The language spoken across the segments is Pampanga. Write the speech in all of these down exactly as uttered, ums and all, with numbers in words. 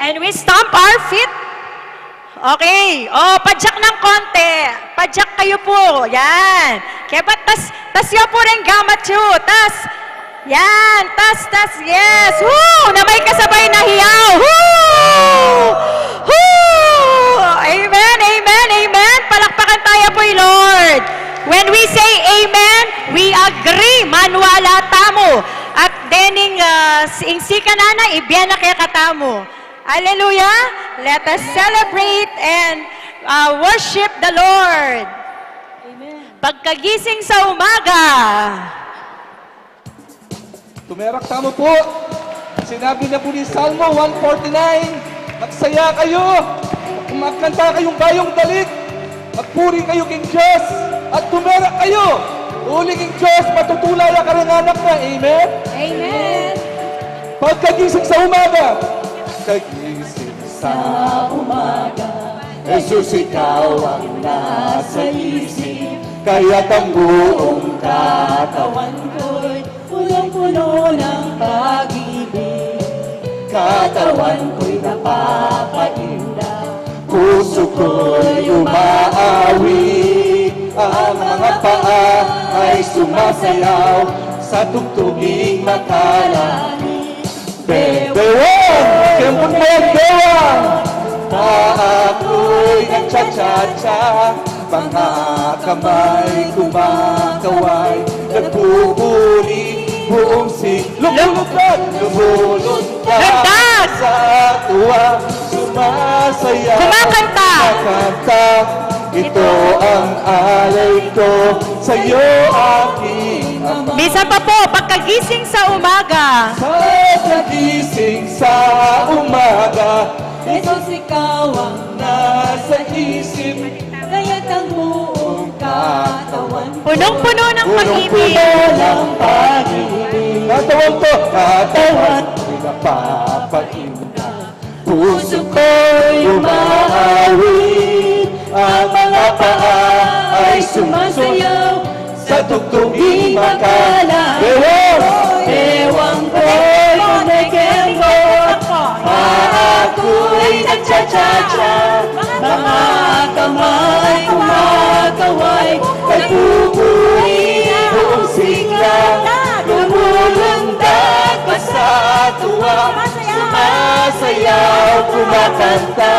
And we stomp our feet. Okay. O, padyak ng konti. Padyak kayu pu. Yan. Kaya pa, tas, tas yu pu rin gamat yu. Tas. Yan. Tas, tas. Yes. Woo! Na may kasabay na hiyaw. Woo! Woo! Amen, amen, amen. Palakpakan tamu pu ing Lord. When we say amen, we agree. Maniwala tamu. At dening, ah, ing sikan na, ibie na kekatamu. Hallelujah! Let us celebrate and, uh, worship the Lord. Amen. Pagkagising sa umaga. Tumerak tamu pu. Sinabi na pu ning Salmo one forty-nine, "Magsaya kayu, magkanta kayung bayung dalit." Magpuri kayu king Dios at tumerak kayu. Uling ing Dios matutula ya kareng anak na. Amen? Amen. Pagkagising sa umaga. Pagkagising sa umaga, Jesus, ikaw ang nasa isip, kaya't ang buong katawan ko'y punong-puno ng pag-ibig. Katawan ko'y napapainda, puso ko'y umaawit, ang mga paa ay sumasayaw sa tugtuging makalangit. Be-, bewang! Kaya po po, bewang! Paa ko'y nagcha-cha-cha, mga kamay kumakaway, nagpupuri, buong sing-, lumulundag, lumulundag. Landas! Sa tuwa, sumasayaw, kumakanta. Kumakanta. Ito ang alay ko sa'yo, aking Ama. Minsan pa po, pagkagising sa umaga. Pagkagising sa umaga, Jesus, ikaw ang nasa isip, kaya't ang buong katawan ko punong-puno ng pag-ibig. Punong-puno ng pag-ibig. Katawan ko, katawan ko'y napapainda. Puso ko'y umaawit, ang mga paa ay sumasayaw sa tugtuging makalangit. Bewang! Bewang ko'y kumikempo, paa ko'y nagcha-cha-cha, mga kamay kumakaway, nagpupuri, buong sigla, lumulundag pa sa tuwa. Sumasayaw, kumakanta,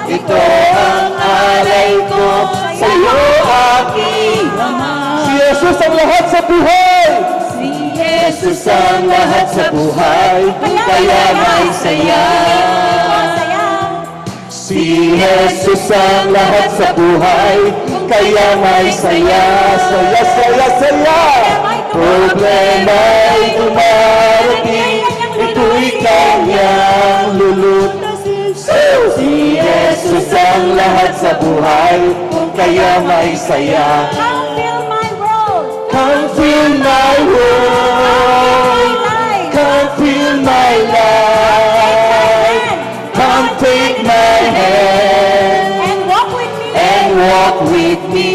ito ang alay ko sa'yo, aking Ama. Si Jesus ang lahat sa buhay. Si Jesus ang lahat sa buhay, kaya may saya. Si Jesus ang lahat sa buhay, kaya may saya, saya, saya, saya. Problema'y dumarating, ito'y kanyang lulutasin. Si Jesus ang lahat sa buhay, kaya may saya. Come fill my world. Come fill my world. Come fill my life. Come fill my life. Come take my hand. And walk with me. And walk with me.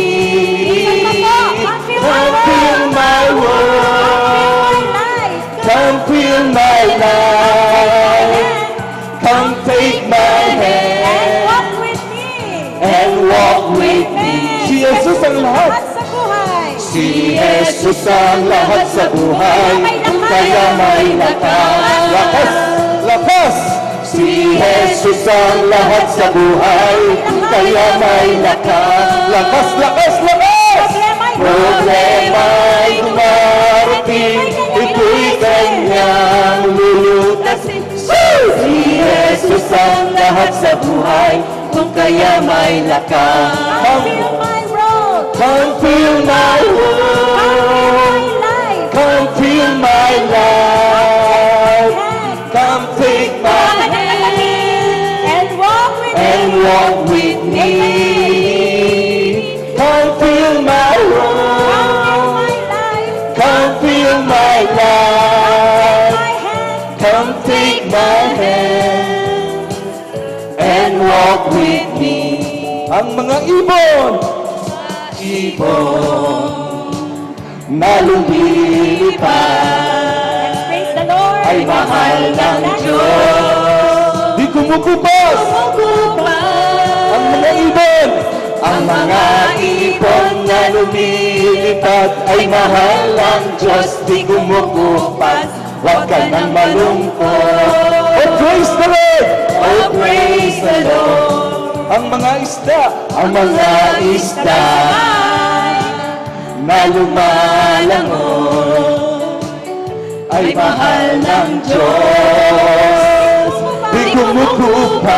Come fill my world. Come fill my life. Come take my hand. And walk with me. And walk with me. Si Jesus ang lahat. Sa buhay. Si Jesus ang lahat sa buhay, kaya may lakas. Lakas! Lakas! Si Jesus ang lahat sa buhay, kaya may lakas. Lakas, lakas, lakas! Problema'y dumarating, ito'y kanyang lulutasin. Si Jesus ang lahat sa buhay, kung kaya may lakas. Come fill my world. Come fill my world. Come fill my life. Come fill my life. Come take my hand. And walk with me. And walk with me. Come fill my world. Come fill my life. Come take my hand. And walk with me. Ang mga ibon. Ibon na lumilipad. Let's praise the Lord. Ay mahal ng Diyos. Di kumukuha. Kumukupas. Kumukupas. Ang mga ibon. Ang mga ibon na lumilipad ay mahal ng Diyos, di kumukupas. Huwag ka nang malungkot. Oh, praise the Lord! Oh, praise the Lord! Ang mga isda. Ang mga isda na lumalangoy ay mahal ng Diyos, di kumukupas.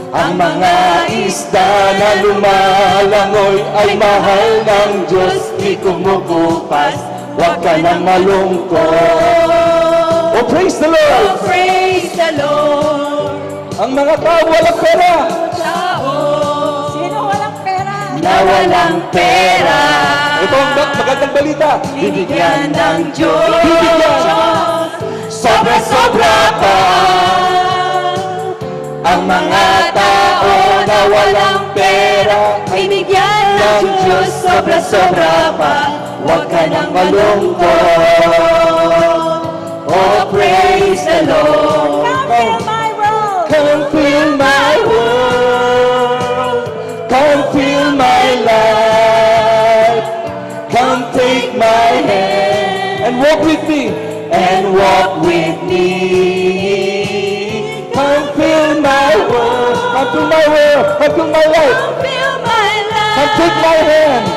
Ang mga isda na lumalangoy ay mahal ng Diyos, di kumukupas. Huwag ka nang malungkot. Oh, praise the Lord! Oh, praise the Lord! Ang mga tao walang pera. Tao. Sino walang pera? Na walang pera. Ito ang mag-, magandang balita. Binigyan ng Diyos. Binigyan. Sobra-sobra pa. Ang mga tao na walang pera, binigyan ng Diyos sobra-sobra pa. Huwag ka nang malungkot. Oh, praise the Lord. Come fill my world. Come fill my world. Come fill my life. Come take my hand and walk with me, and walk with me. Come fill my world, come fill my world, come fill my life. Come fill my life. Come take my hand.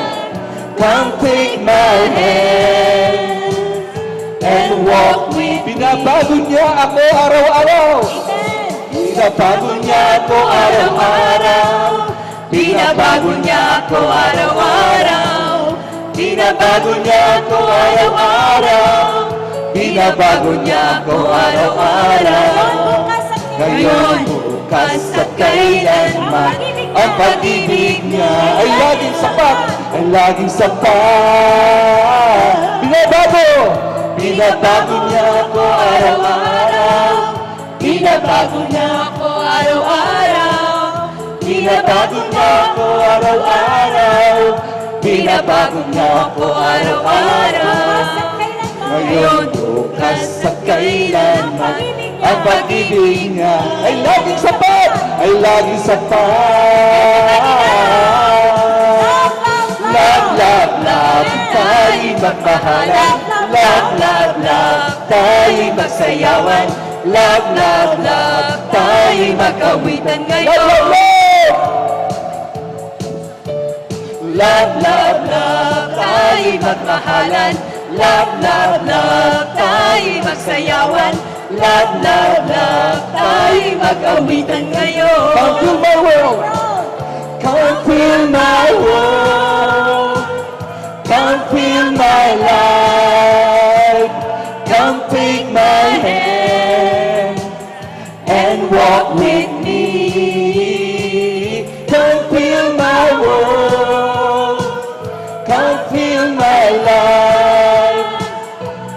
Come take my hand and walk with me. Binabago niya ako araw-araw. Amen. Binabago niya ako araw-araw. Binabago niya ako araw-araw. Binabago niya ako araw-araw. Binabago niya ako araw-araw. Ngayon, bukas at kailanman, ang pag-ibig niya ay laging sapat, ay laging sapat. Binabago! Binabago niya ako araw-araw. Binabago niya ako araw-araw. Binabago niya ako araw-araw. Binabago niya ako araw-araw. Ngayon, bukas at kailanman, ang pag-ibig niya ay laging sapat, ay laging sapat. Love, love, love, tayo'y magmahalan. Love, love, love, tayo'y magsayawan. Love, love, love, tayo'y mag-awitan ngayon. Love, love, love! Love, love, love, tayo'y magmahalan. Love, love, love, tayo'y magsayawan. Love, love, love, tayo'y mag-awitan ngayon. Come fill my world. Come fill my world. Come fill my life. Come take my hand and walk with me. Come fill my world. Come fill my life.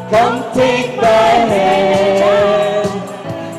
Come take my hand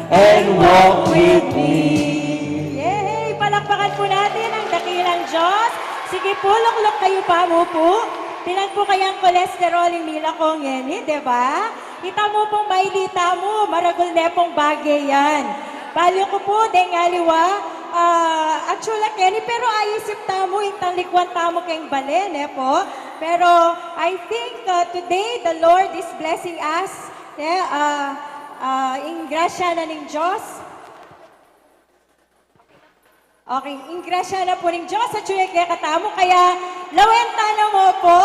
and walk with me. Yay! Palakpakan po natin ang dakilang Diyos. Sige po, lukluk kayu pa mu pu. Tinan pu kayang kolesterol ing Mila Kong ngeni, di ba? Ita mu pung mailita mu, maragul ne pung bage yan. Balu ku pu, deng aliwa, ah, atsu la keni, pero aisip tamu, itang likuan tamu keng bale, ne pu? Pero I think, ah, today the Lord is blessing us, ne? Ah, ah, ing grasya na ning Dios. Okay, ing grasya na pu ning Dios atsu ya kekatamu, kaya lawen tana mu pu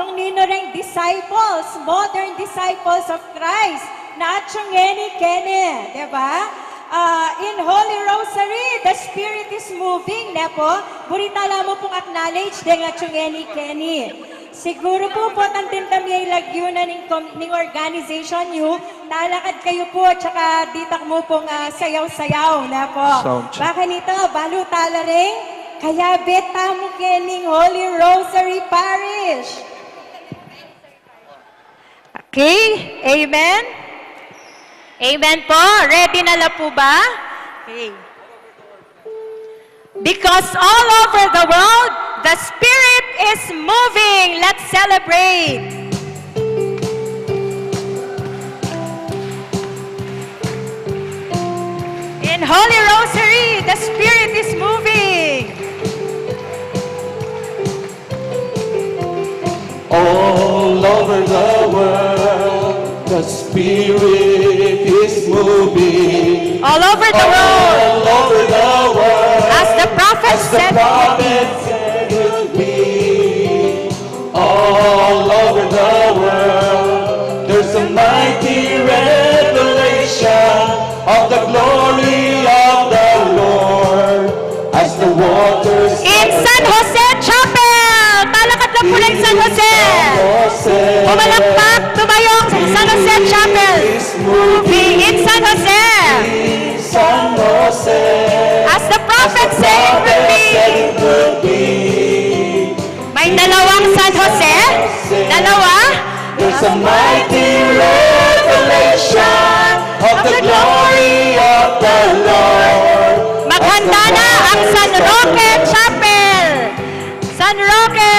nung ninu reng disciples, modern disciples of Christ, na atsu ngeni keni, di ba? Ah, in Holy Rosary, the Spirit is moving, ne pu? Buri tala mu pung acknowledge deng atsu ngeni keni. Siguru pu, potang dimdam ye ing lagyu na ning com-, ning organization yu, talakad kayu pu, tsaka ditak mu pung, ah, sayaw-sayaw, ne pu? Sound check. Bakanita, balu tala reng kayabe tamu kening Holy Rosary Parish. Okay, amen? Amen po. Ready na la po ba? Okay. Because all over the world, the Spirit is moving. Let's celebrate. Rosary, the Spirit is moving. All over the world, the Spirit is moving. All over the world. All over the world. As the prophet said, it will be. All over the world, there's a mighty revelation of the glory of the Lord as the waters. In San Jose Chapel! Palakad lang po ng San Jose! San Jose. Pumalakpak, tumayo ang San Jose Chapel! Moving in San Jose! In San Jose. As the prophet said it would be. May dalawang San Jose? Dalawa? There's a mighty revelation of the glory of the Lord. Maghanda na ang San Roque Chapel. San Roque.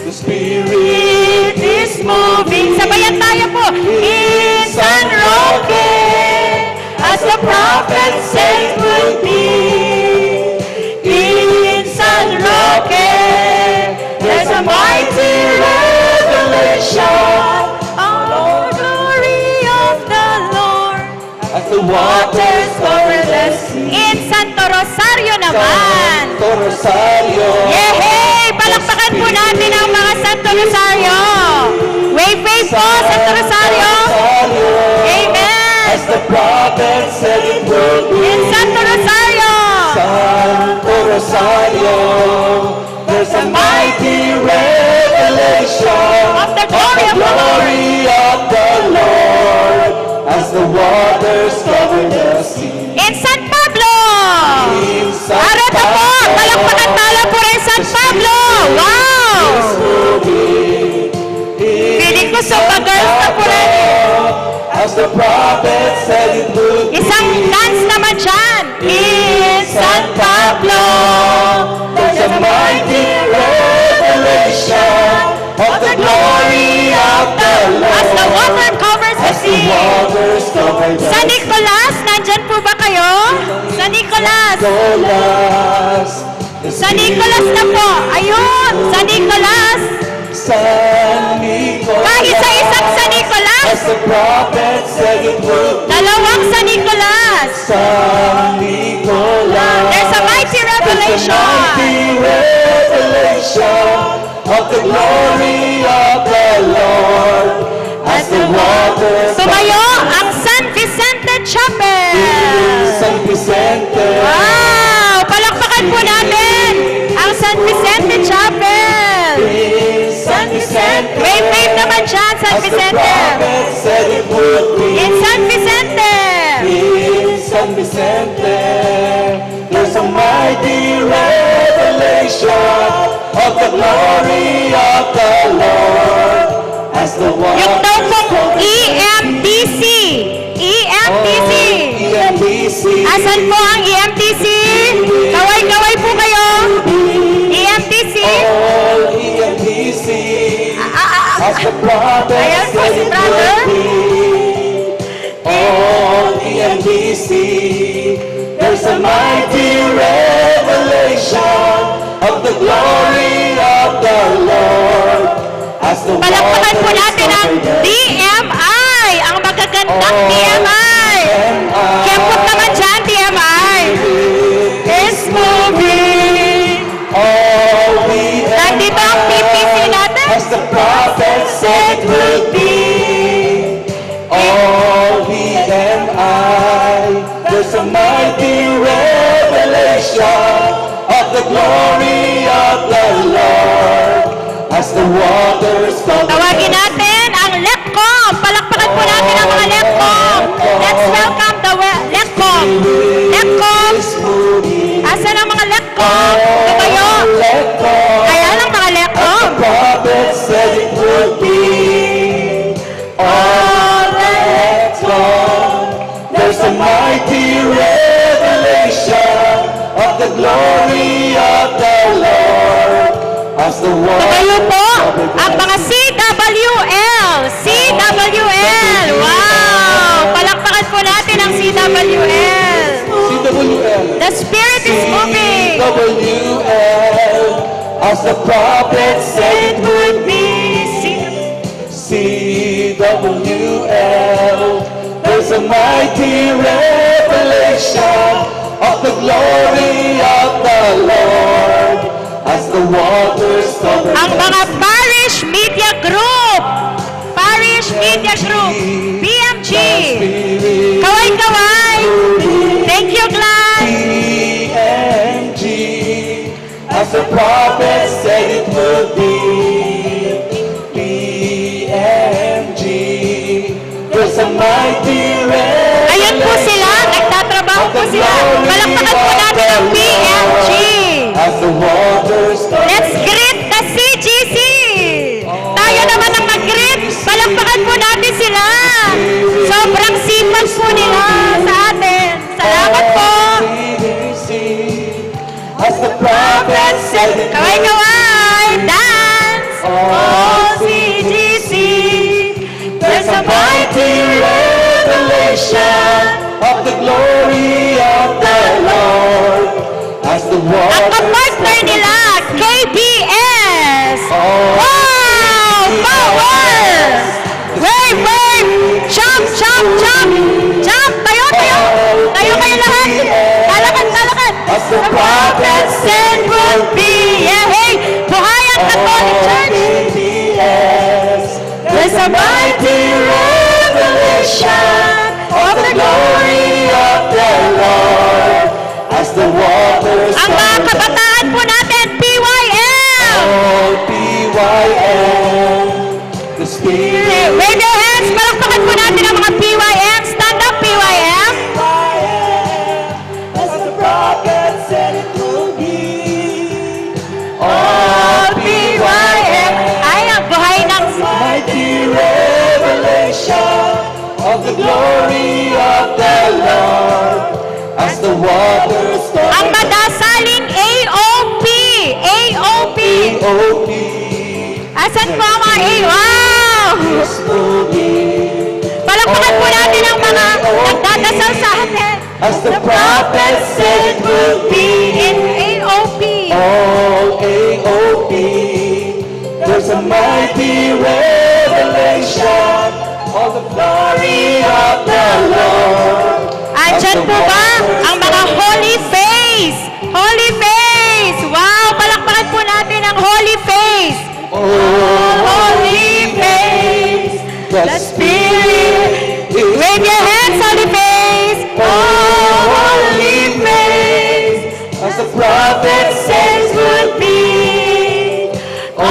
The Spirit is moving. Sabayan tayo po. In San Roque, as the prophet said would be. In San Roque, there's a mighty revelation of the glory of the Lord. As the waters cover the sea. In Santo Rosario naman. Santo Rosario. Yehey! Palakpakan po natin ang mga Santo Rosario. Wave, wave po, Santo Rosario. Santo Rosario. Amen. As the prophet said it would be. In Santo Rosario. Santo Rosario. There's a mighty revelation of the glory of the Lord as the waters cover the sea. In San Pablo! In San Pablo! Areta po! Palakpakan tala po rin San Pablo! Wow! Feeling ko Zumba Girls na po rin. As the prophet said it would be. Isang dance naman dyan. In San Pablo, there's a mighty revelation of the glory of the Lord. As the water covers the sea. As the waters cover the sea. San Nicolas, nandyan po ba kayo? San Nicolas. Nicolas. San Nicolas na po. Ayun, San Nicolas. San Nicolas. Kahit sa isang San Nicolas. As the prophet said it would be. Dalawang San Nicolas. San Nicolas. There's a mighty revelation. There's a mighty revelation of the glory of the Lord. As the waters. Tumayo ang San Vicente Chapel. San Vicente. Wow! Palakpakan po natin ang San Vicente Chapel. San Vicente. Wave, wave naman dyan, San Vicente. As the prophet said it would be. In San Vicente. In San Vicente. There's a mighty revelation of the glory of the Lord as the waters cover the sea. Yung daw pong E M D C. E M D C. All E M D C. Asan po ang E M D C? Kaway-kaway po kayo. E M D C. All E M D C. Ah, ah, ah. As the prophet said it would be. Ayan po si brother. All E M D C, there's a mighty revelation of the glory of the Lord. As the waters cover the sea. Palakpakan po natin ang D M I, ang magagandang D M I. Kembot naman dyan, D M I. Is moving. All E M I. Nandito ang P P C natin. As the prophet said it would be. All E M I, there's a mighty revelation of the glory of the Lord as the waters cover. Tawagin natin ang LECCOM. Palakpakan po natin ang mga LECCOM. Let's welcome the we-, LECCOM. LECCOM. Asan ang mga LECCOM? Tumayo. LECCOM. Ayan ang mga LECCOM. As the prophet said it would be. All the earth, there's a mighty revelation of the glory of the Lord. As the waters cover the sea. Tumayo po ang mga C W L. C W L. Wow! Palakpakan po natin ang C W L. W L, as the prophet said it would be. C W L, there's a mighty revelation of the glory of the Lord as the waters cover. Ang mga parish media group, parish media group, P M G. Kaway-kaway. Thank you, Glenn. P M G, as the prophet said it would be. P M G, there's a mighty revelation. Ayun po sila, nagtatrabaho po sila. Palakpakan po natin ang P M G. As the waters cover. Let's greet the C G C. Tayo naman ang mag-greet. Palakpakan po natin sila. Sobrang sipag po nila sa atin. Salamat po. As the prophet said it would be. Kaway-kaway, dance. Oh, C G C, there's a mighty revelation of the glory of the Lord. As the waters. Ang kapartner nila, K B S. Oh, wow! Power! Wave, wave! Jump, jump, jump! Jump! Tayo, tayo! Tayo kayo lahat! Talakad, talakad! As the prophet said would be. Yeah, hey! Buhay ang Catholic Church! K B S, there's a mighty revelation of the glory of the Lord as the waters. Ang mga kabataan po natin, P Y M! Oh, P Y M. The Spirit. Wave your hands. Palakpakan po natin ang mga P Y M. Stand up, P Y M. As the prophet said it will be. Oh, P Y M. Ay, ang buhay ng mighty revelation of the glory of the Lord as the waters cover. Ang madasaling A O P. A O P. A O P. Asan po ang mga A O P? Palakpakan po natin ang mga nagdadasal sa atin. As the prophet said it will be. In A O P. Oh, A O P. There's a mighty revelation of the glory of the Lord. Andyan po ba ang mga holy face? Holy face! Wow! Palakpakan po natin ang holy face! Oh, holy face, the Spirit is. Wave your hands, holy face! Oh, holy face, as the prophet says would be. Oh,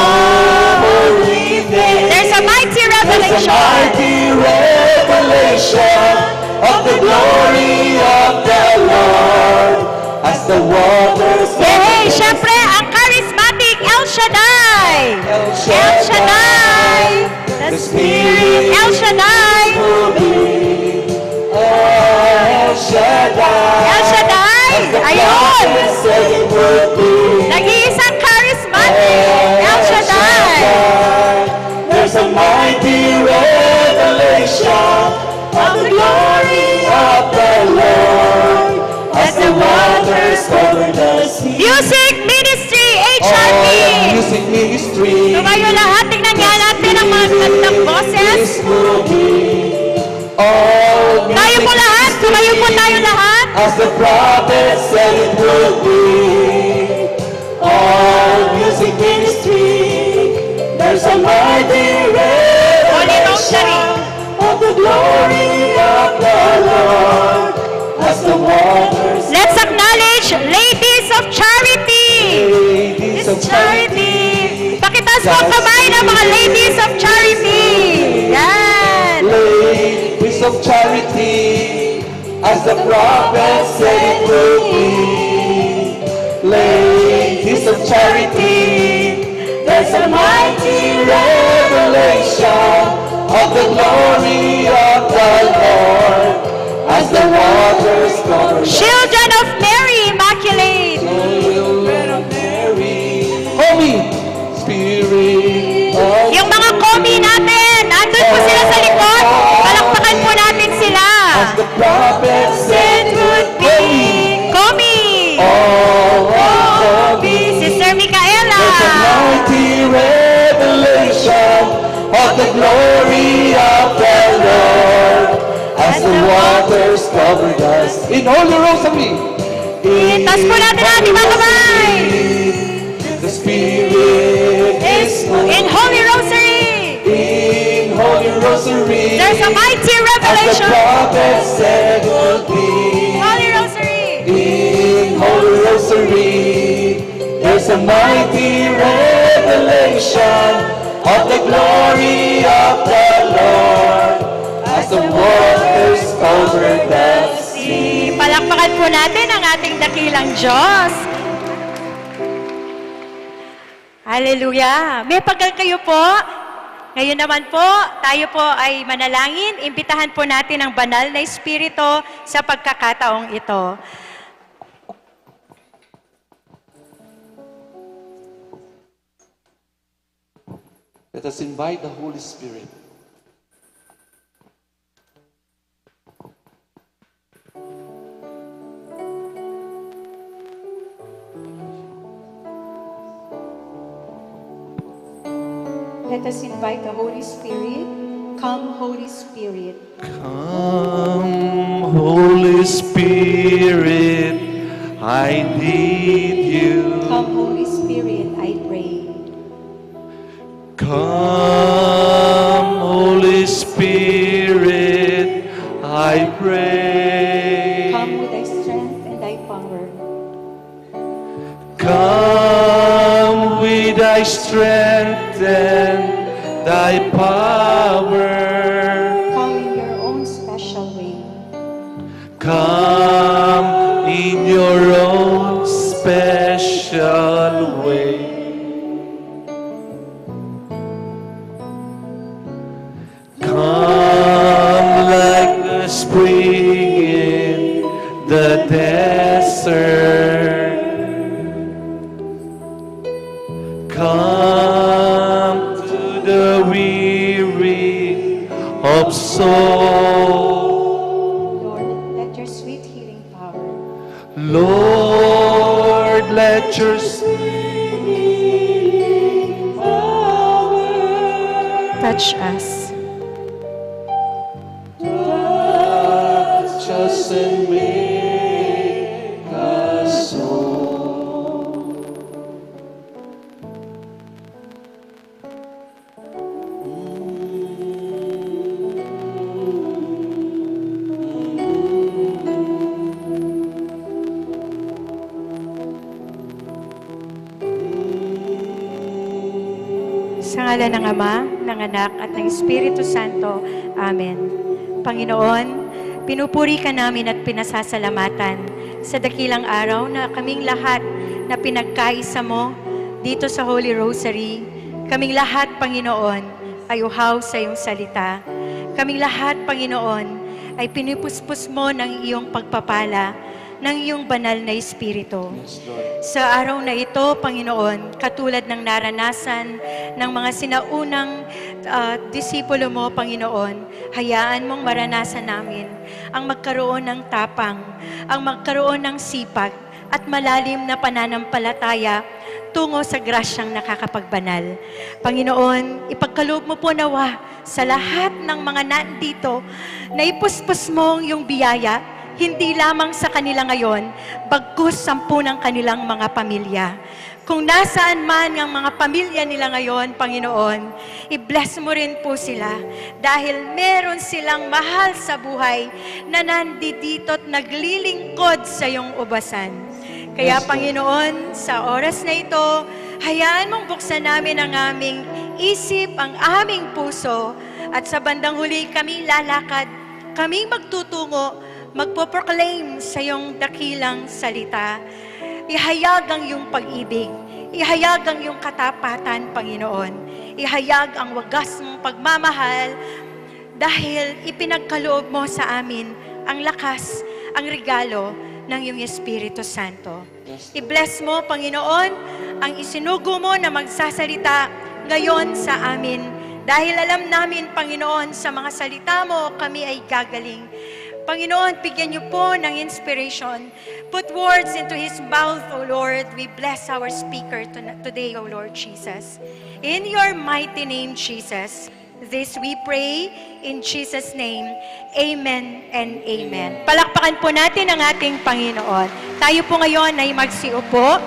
holy face. There's a mighty revelation. There's a mighty revelation of the glory of the Lord as the waters. Yay! Siyempre, ang charismatic El Shaddai. El Shaddai. El Shaddai. The Spirit. El Shaddai. El Shaddai. El Shaddai. Ayun. Nag-iisang charismatic. El Shaddai. There's a mighty revelation of the glory of the Lord as the waters cover the sea. Music ministry, H R P. All music ministry. Tumayo lahat, tingnan nga natin ang mga gandang boses. This will be. Tayo po lahat, tumayo po tayo lahat. As the prophet said it would be. All music ministry, there's a mighty revelation of the glory of the Lord as the waters. Let's acknowledge Ladies of Charity. Ladies of Charity. Pakitaas po ang kamay ng mga Ladies of Charity. Yan. Ladies of Charity, as the prophet said it would be. Ladies of Charity, there's a mighty revelation of the glory of the Lord as the waters cover. Children of Mary Immaculate. Children of Mary. Holy Spirit. Yung mga komi natin, andun po sila sa likod. Palakpakan po natin sila. As the prophet said would be. Komi. Oh, oh, Waters covered us. In Holy Rosary. Itaas po natin ang ating mga kamay. The Spirit is moving. In Holy Rosary. In Holy Rosary. There's a mighty revelation. As the prophet said would be. Holy Rosary. In Holy Rosary. There's a mighty revelation of the glory of the Lord as the waters cover the sea. Palakpakan po natin ang ating dakilang Diyos. Hallelujah. May pagal kayo po. Ngayon naman po, tayo po ay manalangin. Imbitahan po natin ang Banal na Espiritu sa pagkakataong ito. Let us invite the Holy Spirit. Let us invite the Holy Spirit. Come, Holy Spirit. Come, Holy Spirit, I need you. Come, Holy Spirit, I pray. Come, Holy Spirit, I pray. Come with thy strength and thy power. Come with thy strength and thy power. Come in your own special way. Come in your own special way. Come like the spring in the desert. Come to the weary of soul. Lord, let your sweet healing power. Lord, let your sweet healing power touch us. Touch us and make us whole. Sa ngalan ng Ama, ng Anak, at ng Espiritu Santo. Amen. Panginoon, pinupuri ka namin at pinasasalamatan sa dakilang araw na kaming lahat na pinagkaisa mo dito sa Holy Rosary. Kaming lahat, Panginoon, ay uhaw sa iyong salita. Kaming lahat, Panginoon, ay pinipuspos mo ng iyong pagpapala, ng iyong banal na Espiritu. Yes, Lord. Sa araw na ito, Panginoon, katulad ng naranasan ng mga sinaunang, ah, disipulo mo, Panginoon, hayaan mong maranasan namin ang magkaroon ng tapang, ang magkaroon ng sipag, at malalim na pananampalataya tungo sa grasyang nakakapagbanal. Panginoon, ipagkaloob mo po nawa sa lahat ng mga nandito na ipuspos mo ang iyong biyaya, hindi lamang sa kanila ngayon, bagkus sampu ng kanilang mga pamilya. Kung nasaan man ang mga pamilya nila ngayon, Panginoon, i-bless mo rin po sila dahil meron silang mahal sa buhay na nandidito at naglilingkod sa iyong ubasan. Kaya, yes, Lord. Panginoon, sa oras na ito, hayaan mong buksan namin ang aming isip, ang aming puso, at sa bandang huli kami lalakad, kami magtutungo, magpo-proclaim sa iyong dakilang salita. Ihayag ang iyong pag-ibig, ihayag ang iyong katapatan, Panginoon. Ihayag ang wagas mong pagmamahal dahil ipinagkaloob mo sa amin ang lakas, ang regalo ng iyong Espiritu Santo. Yes, Lord. I-bless mo, Panginoon, ang isinugo mo na magsasalita ngayon sa amin. Dahil alam namin, Panginoon, sa mga salita mo, kami ay gagaling. Panginoon, bigyan niyo po ng inspiration. Put words into his mouth, O Lord. We bless our speaker to- today, O Lord Jesus. In your mighty name, Jesus. This we pray in Jesus' name. Amen and amen. Palakpakan po natin ang ating Panginoon. Tayo po ngayon ay magsiupo.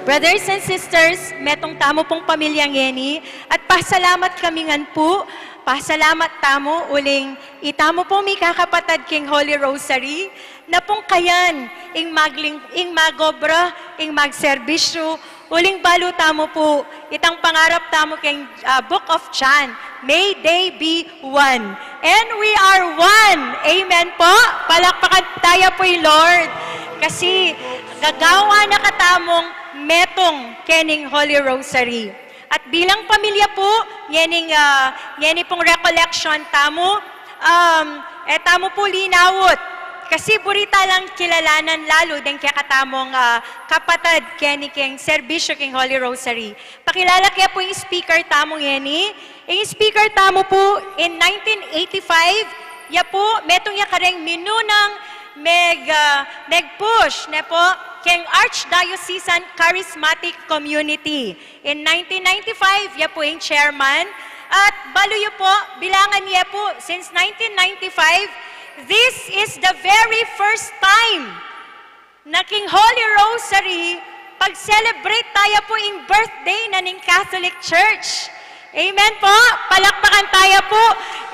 Brothers and sisters, metung tamu pung pamilya ngeni, at pasalamat kami ngan pu, pasalamat tamu uling itamu pung mikakapatad king Holy Rosary, na pung kayan ing magling-, ing magobra, ing magserbisyu, uling balu tamu pu itang pangarap tamu king, ah, Book of John, "May they be one." And we are one. Amen po. Palakpakan taya pu ing Lord. Kasi gagawan na katamung metung kening Holy Rosary. At bilang pamilya pu, ngening, ah, ngeni pung recollection tamu, um, e tamu pu linawut. Kasi buri talang kilalanan lalu deng kekatamung, ah, kapatad keni king serbisyu king Holy Rosary. Pakilala ke pu ing speaker tamu ngeni. Ing speaker tamu pu in nineteen eighty-five, ya pu, metung ya kareng minunang meg-, ah, meg-push, ne po, keng Archdiocesan Charismatic Community. In nineteen ninety-five, ya pu ing chairman. At balu yu pu, bilangan ye pu, since nineteen ninety-five, this is the very first time na king Holy Rosary, pag-celebrate taya pu ing birthday na ning Catholic Church. Amen po. Palakpakan taya pu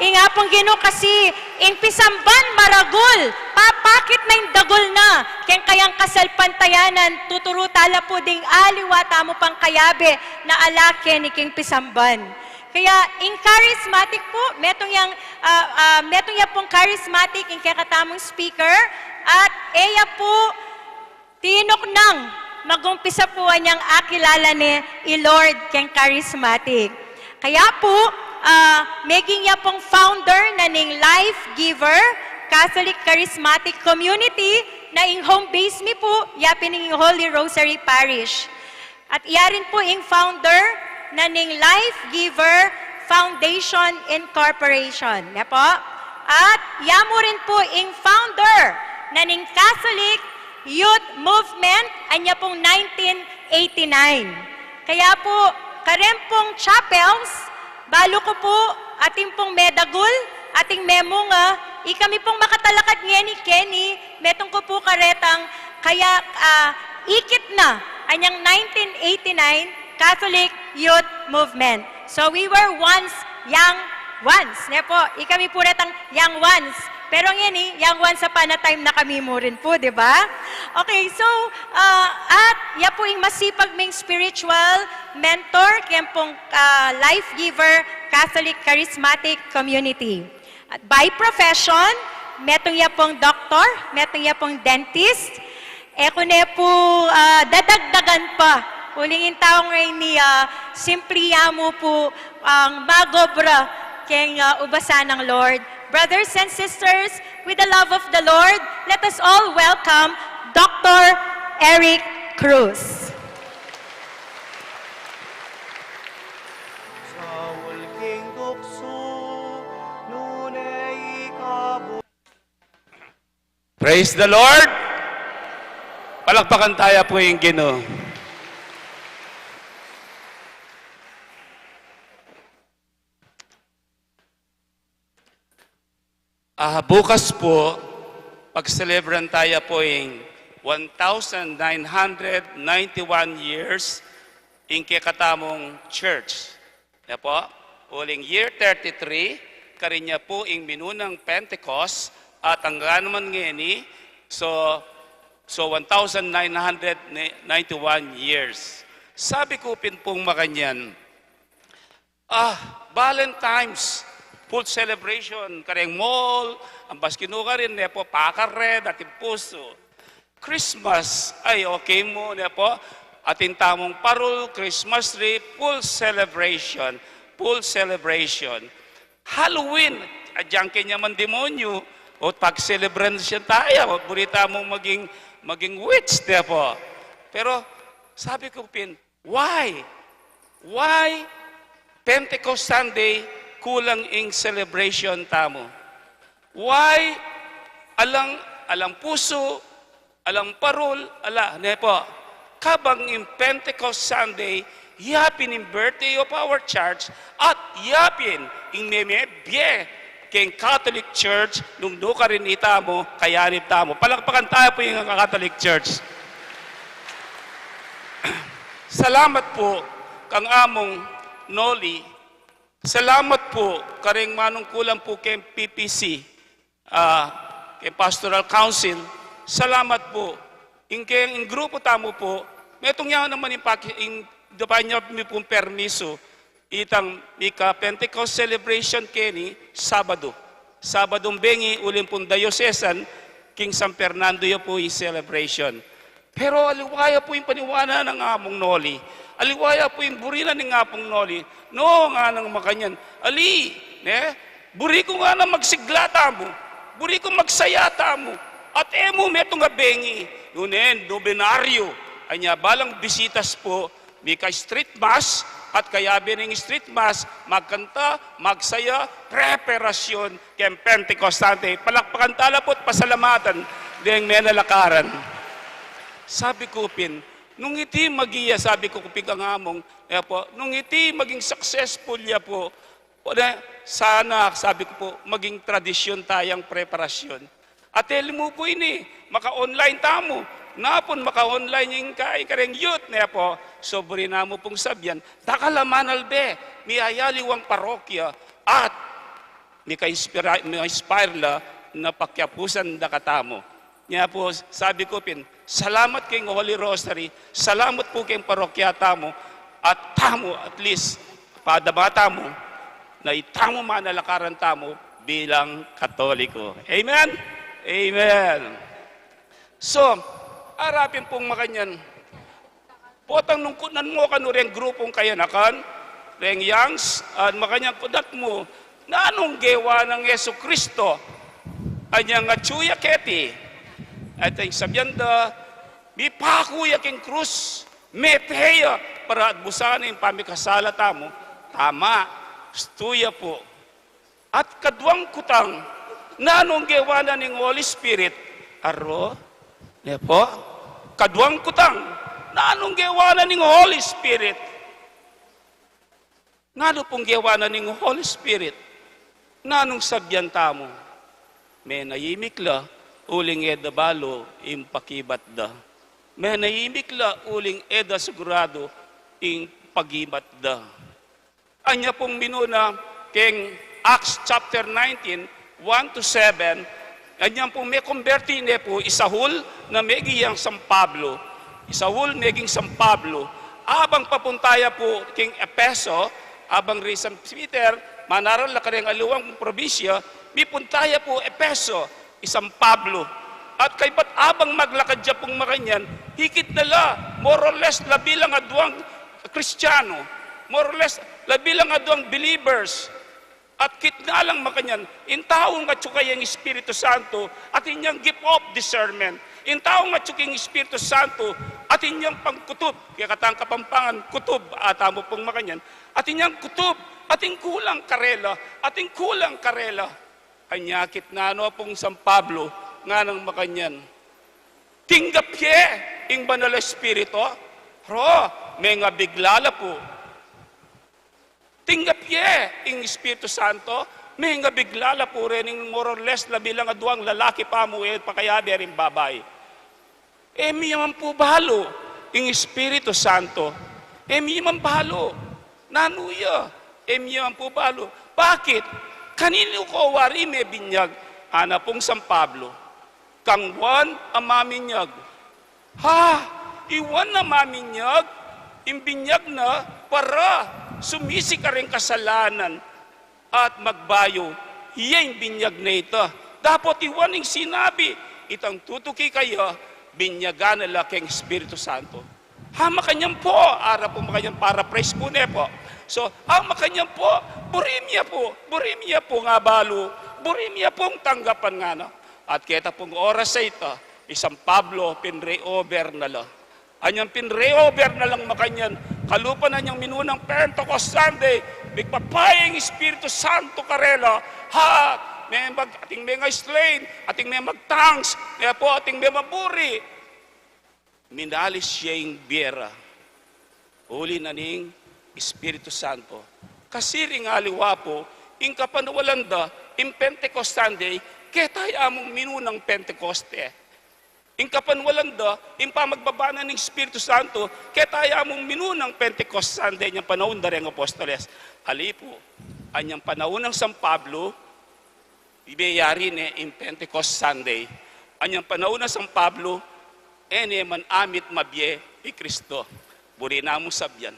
ing Apung Ginu kasi ing pisamban maragul, papakit na ing dagul na keng kayang kasalpantayanan, tuturu tala pu ding aliwa tamu pang kayabe na ala keni king pisamban. Kaya ing charismatic pu, metung yang, ah, ah, metung ya pung charismatic ing kekatamung speaker, at e ya pu tinuknang mag-umpisa pu anyang akilala ne i Lord keng charismatic. Kaya pu, ah, meging ya pung founder na ning Life Giver Catholic Charismatic Community, na ing home base mi pu, ya pin ing Holy Rosary Parish. At ya rin pu ing founder na ning Life Giver Foundation Incorporation. Ne po? At ya mu rin pu ing founder na ning Catholic Youth Movement, anya pung nineteen eighty-nine. Kaya pu, kareng pung chapels, balu ku pu, atin pung medagul, atin memunga, ikami pung makatalakad ngeni keni, metung ku pu karetang kaya, ah, ikit na anyang nineteen eighty-nine Catholic Youth Movement. So we were once young ones, ne po? Ikami pu retang young ones. Pero ngeni, young ones upon a time na kami mu rin pu, di ba? Okay, so, ah, at ya pu ing masipag ming spiritual mentor keng pung, ah, Life Giver Catholic Charismatic Community. At by profession, metung ya pung doktor, metung ya pung dentist. E ku ne pu, ah, dadagdagan pa. Uling ing tau ngeni, ah, simpli ya mu pu ing magobra keng, ah, ubasan nang Lord. Brothers and sisters, with the love of the Lord, let us all welcome Doctor Eric Cruz. Saul king tuksu, nune ikabu- Praise the Lord! Palakpakan taya pu ing Ginu. Ah, bukas pu, pag-celebran taya pu ing one thousand nine hundred ninety-one years ing kekatamung church. Ne po? Uling year thirty-three, karin ya pu ing minunang Pentecost, at angga naman ngeni, so, so one thousand nine hundred ninety-one years. Sabi ku pin pung makanyan, ah, Valentine's, full celebration, kareng mall, ampas kinu karin, ne po, pakare, atin pusu. Christmas, ay, okay mu, ne po, atin tamung parul, Christmas tree, full celebration, full celebration. Halloween, agyang keni man demonyu, o pag-celebration taya, o buri tamung maging, maging witch, ne po. Pero, sabi ku pin, why? Why Pentecost Sunday kulang ing celebration tamu? Why alang, alang pusu, alang parul, ala, ne po? Kabang ing Pentecost Sunday, Yapin ing birthday of our church, at yapin ing memebie keng Catholic Church nung nukarin itamu, kayanib tamu. Palakpakan tamu pu ing Catholic Church. Salamat pu kang Among Noli. Salamat pu kareng manungkulan pu keng P P C, ah, keng Pastoral Council. Salamat pu. Ing keng, ing grupu tamu pu, metung ya naman ing paki-, ing dapat nya mi pung permisu. Itang mika Pentecost celebration keni Sabadu. Sabadung bengi uling pung diocesan, king San Fernando ya pu ing celebration. Pero aliwa ya pu ing paniwala nang Among Noli. Aliwa ya pu ing buri na ning Among Noli. No, nganang makanyan. Ali, ne? Buri ku nganang magsigla tamu. Buri ku magsaya tamu. At e mu metung a bengi. Nune, nobenaryo. Anya balang bisitas pu, mika street mass, at kayabe ning street mass, magkanta, magsaya, preparasyon keng Pentecostante. Palakpakan tala pu't pasalamatan deng menalakaran. Sabi ku pin, nung iti magi-, sabi ku pin kang Among, e pu, nung iti maging successful ya pu, o ne, sana, sabi ku pu, maging tradisyon tayang preparasyon. At e mu pu ini, maka-online tamu. Napun maka-online ing ka-, ing kareng youth, ne pu. So, buri namu pung sabian, dakal a manalbe, miyayaliwang parokya, at mika-inspira-, mi-inspire la na pakiapusan da katamu. Nya pu, sabi ku pin, salamat keng Holy Rosary, salamat pu keng parokya tamu, at tamu, at least, padama tamu, na itamu manalakaran tamu bilang Katoliko. Amen? Amen. So, arapin pung makanyan, potang nung kutnan mu kanu reng grupung kayanakan, reng youngs, at makanyan kutnan mu, nanung gewa nang Jesucristo? Anyang atyu ya keti, at ing sabian da, mipaku ya king krus, mete ya, para atbusan ing pamikasala tamu. Tama, astu ya pu. At kaduang kutang, nanung gewa na ning Holy Spirit? Aro, ne pu? Kaduang kutang, nanung gewa na ning Holy Spirit? Ngana pung gewa na ning Holy Spirit, nanung sabian tamu? Menayimik la, uling e da balu ing pakibat da. Menayimik la, uling e da siguradu ing pagibat da. Anya pung minuna keng Acts chapter nineteen, one to seven, anya pung mekumberti ne pu i Saul na meging yang San Pablo. I Saul meging San Pablo. Abang papunta ya pu keng Efeso, abang ri San Peter, manaral la kareng aliwang probinsya, mipunta ya pu Efeso, i San Pablo. At kaybat abang maglakad ya pung makanyan, ikit na la, more or less, labi lang aduang Kristiyano, more or less, labi lang aduang believers. At kitna lang makanyan, ing taung atyu kayang Espiritu Santo, atin yang gift of discernment. Ing taung atyu kayang Espiritu Santo, atin yang pangkutub, kaya katang Kapampangan, kutub, atamu pung makanyan. Atin yang kutub, atin kulang karela, atin kulang karela. Anya kitna no pung San Pablo, nganang makanyan, tinggap ye ing Banal a Espiritu? Ro, mengabigla la pu. Tinggap ye ing Espiritu Santo? Mengabigla la pu rening more or less labi lang aduang lalaki pa mu e pakayabe ring babai. E mi man pu balu ing Espiritu Santo. E mi man balu. Nanu ya? E mi man pu balu. Bakit? Kaninu ko wari mebinyag? Ana pung San Pablo, kang Juan a maminyag. Ha? I Juan a maminyag, ing binyag na para sumisi kareng kasalanan at magbayu, iya ing binyag na ita. Dapot i Juan ing sinabi, itang tutuki kaya, binyagan na la keng Espiritu Santo. Ha, makanyan pu, ara pu makanyan, paraphrase pu ne pu. So, ha, makanyan pu, buri mi ya pu, buri mi ya pu nga balu, buri mi ya pung tanggapan ngana. At keta pung oras a ita, i San Pablo, pinre-over na la. Anyang pinre-over na lang makanyan, kalupa na nyang minunang Pentecost Sunday, migpapaya ing Espiritu Santo karela, ha, me mag-, ating me nga-slain, ating me mag-tongues, me pu, ating me maburi. Minalis ya ing bie ra. Uli na ning Espiritu Santo. Kasi ring aliwa pu, ing kapanwalan da, ing Pentecost Sunday, keta ya mung minunang Pentecoste. Ing kapanwalan da, ing pamagbaba na ning Espiritu Santo, keta ya mung minunang Pentecost Sunday, anyang panaun da reng apostoles. Ali pu, anyang panaun nang San Pablo, meyari ne ing Pentecost Sunday. Anyang panaun nang San Pablo, e ne man amit mabie i Kristo. Buri namung sabian,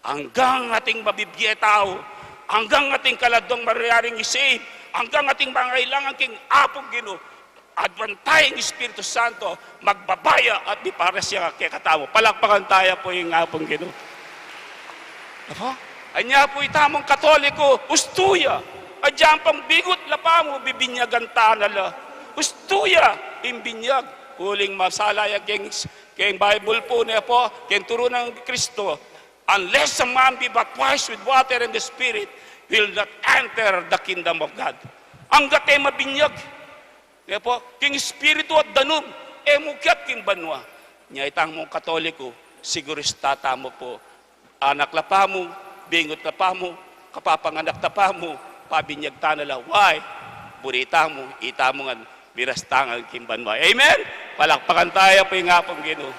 anggang ating mabibie tau, anggang ating kaladwang maryaring i-save, anggang ating mangailangan king Apung Ginu, adwan taya ing Espiritu Santo, magbaba ya at mipares ya kekatamu. Palakpakan taya pu ing Apung Ginu. Apa? Anya pu itamung Katoliko, ustu ya. Agyang pang bingut la pa mu, bibinyagan ta na la. Ustu ya ing binyag. Uling masala ya keng, keng Bible pu, ne pu, keng turu nang Kristo, "Unless a man be baptized with water and the Spirit, will not enter the kingdom of God." Anggat e mabinyag, ne pu, king Espiritu at danum, e mukyat king banua. Nya itamung Katoliko, sigurista tamu pu, anak la pa mu, bingut la pa mu, kapapanganak la pa mu, pabinyag ta na la. Why? Buri tamu, itamu ngan, miras ta ngan king banua. Amen? Palakpakan taya pu ing Apung Ginu.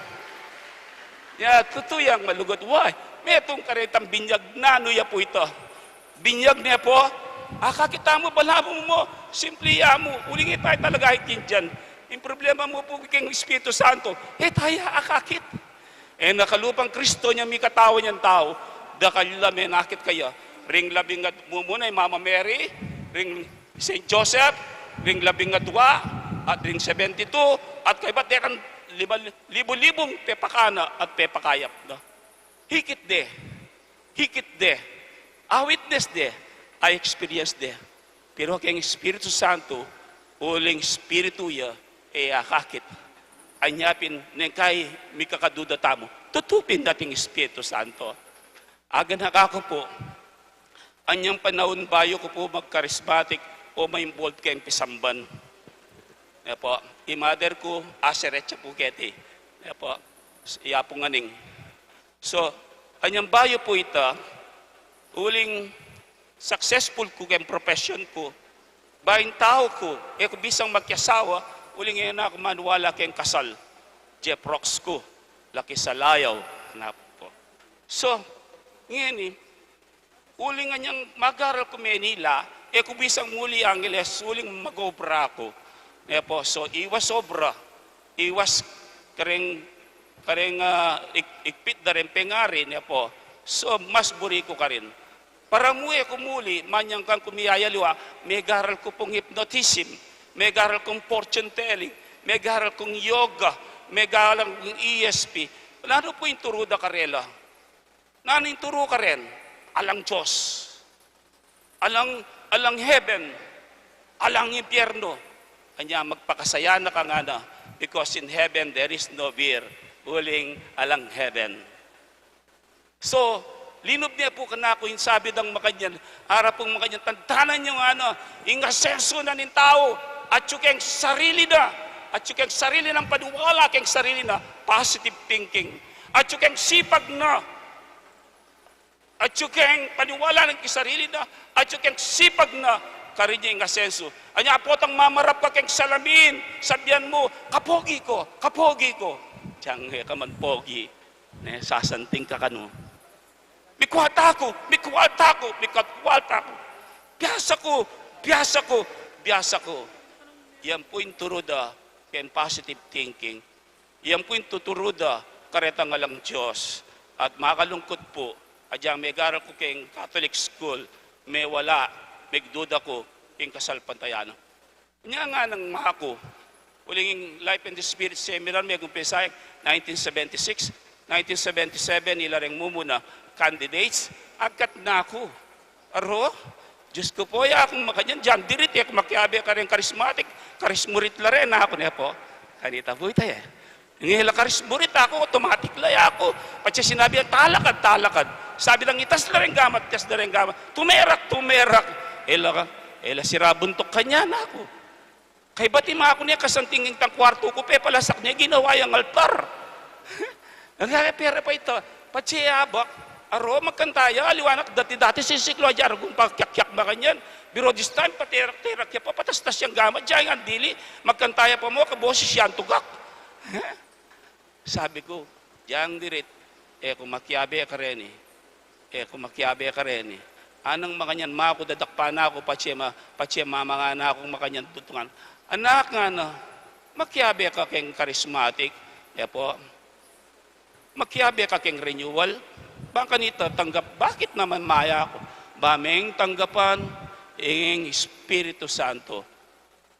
Ya, tutu yang malugud. Why? Metung karetang binyag, nanu ya pu ita? Binyag ne pu, akakit tamu, balamu mu, simple ya mu, uling e taya talaga aintindian. Ing problema mu pu king Espiritu Santo, e taya akakit. E na kalupang Kristo nya mikatawan yang tau, dakal la menakit kaya. Ring labing at mumuna i Mama Mary, ring Saint Joseph, ring labing adua, at ring seventy-two, at kaybat detang lima, libu-libung pepakana at pepakayap na. Hikit de, hikit de, a-witness de, a-experience de. Pero keng Espiritu Santo, uling Espiritu ya, e akakit. Anya pin neng kai mikakaduda tamu, tutu pin ating Espiritu Santo. Aganaka ku pu, anyang panaun bayu ku pu mag-charismatic o ma-involve keng pisamban. Ne pu, i mother ku, aseretsya pu keti. Ne pu, iya pu nganing. So, anyang bayu pu ita, uling successful ku keng profession ku, bayu ing tau ku, e ku bisang makiasawa, uling e na ku maniwala keng kasal. Jeff Rocks ku, laki Salayaw, ne pu. So, ngeni, uling anyang magaral ku Manila, e ku bisang muli Angeles, uling mag-obra ku. Ne pu, so, iwas obra, iwas kareng, kareng, ah, ig-, igpit da reng pengari, ne pu. So, mas buri ku karin. Para mu e ku muli, manyang kang ku miyayaliwa, megaral ku pung hypnotism, megaral kung fortune telling, megaral kung yoga, megaral kung E S P. Nanu pu ing turu da karela? Nanu ing turu karen? Alang Dios. Alang, alang heaven. Alang impyerno. Anya, magpakasaya na ka ngana, because in heaven there is no beer. Uling alang heaven. So, linub ne pu kanaku ing sabi dang makanyan, ara pung makanyan, tandanan yu ngana, ing asenso na ning tau, atyu keng sarili na, atyu keng sarili nang paniwala keng sarili na, positive thinking. Atyu keng sipag na, atyu keng paniwala na king sarili na, atyu keng sipag na, karin ya ing asenso. Anya potang mamarap ka keng salamin, sabian mu, "Kapogi ku, kapogi ku." Tiang e ka man pogi, ne, sasanting ka kanu. "Mikwalta ku, mikwalta ku, mikwalta ku. Biasa ku, biasa ku, biasa ku." Yan pu ing turu da keng positive thinking. Yan pu ing tuturu da karetang alang Dios. At makalungkut pu, agyang megaral ku keng Catholic school, mewala, megduda ku king kasalpantayanan. Nya nganang maku, uling ing Life and the Spirit Seminar, megumpisa yang nineteen seventy-six, nineteen seventy-seven, ila reng mumuna candidates, agkat na ku. Aro, Dios ku pu, ya kung makanyan, dinan dirit, e ku makiabe kareng charismatic, charismurit la ren, ne ku, ne pu. Kanita pu ita e. Ngela charismurit aku, automatic la ya ku. Patse sinabi yang, "Talakad, talakad." Sabi lang, "Itas la reng gamat, itas la reng gamat. Tumerak, tumerak." E la ka, e la sira buntuk kanyan, ne ku. Kaybat i maku ne, kasanting ing tang kuartu ku, pepalasak ne, ginawa yang altar. Ang kaya pera pa ita. Patse abak, aro, magkanta ya, aliwa na dati-dati sisiklu ya, aragul pa kyakyak makanyan. Pero this time, paterak-terak ya pa, patastas yang gamat, dyan yang dili, magkanta ya pa mu, kaboses yang tugak. Sabi ku, "Dyan dirit, e ku makiabe kareni, e ku makiabe kareni. Anang makanyan, maku dadakpan na ku, patse ma-, patse mamangan na ku makanyan tutungan." "Anak," ngana, "makiabe ka keng charismatic?" E pu. "Makiabe ka keng renewal? Bang kanita tanggap, bakit naman maya ku?" "Ba meng tanggapan ing Espiritu Santo,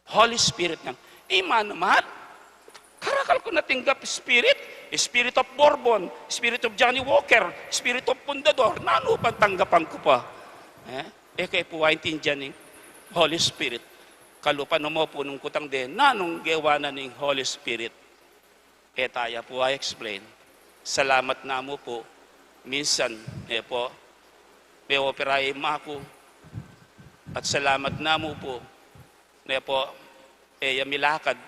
Holy Spirit ngan." Ima naman, karakal ku na tinggap Spirit, Spirit of Bourbon, Spirit of Johnny Walker, Spirit of Fundador, nanu pang tanggapan ku pa? E, e ke pu aintindian ing Holy Spirit. Kalupa na mu pu nung kutang de, nanung gewa na ning Holy Spirit? E taya pu a-explain. Salamat na mu pu. Minsan, e pu, me-opera ya ing ima ku. At salamat na mu pu, ne pu, e ya milakad.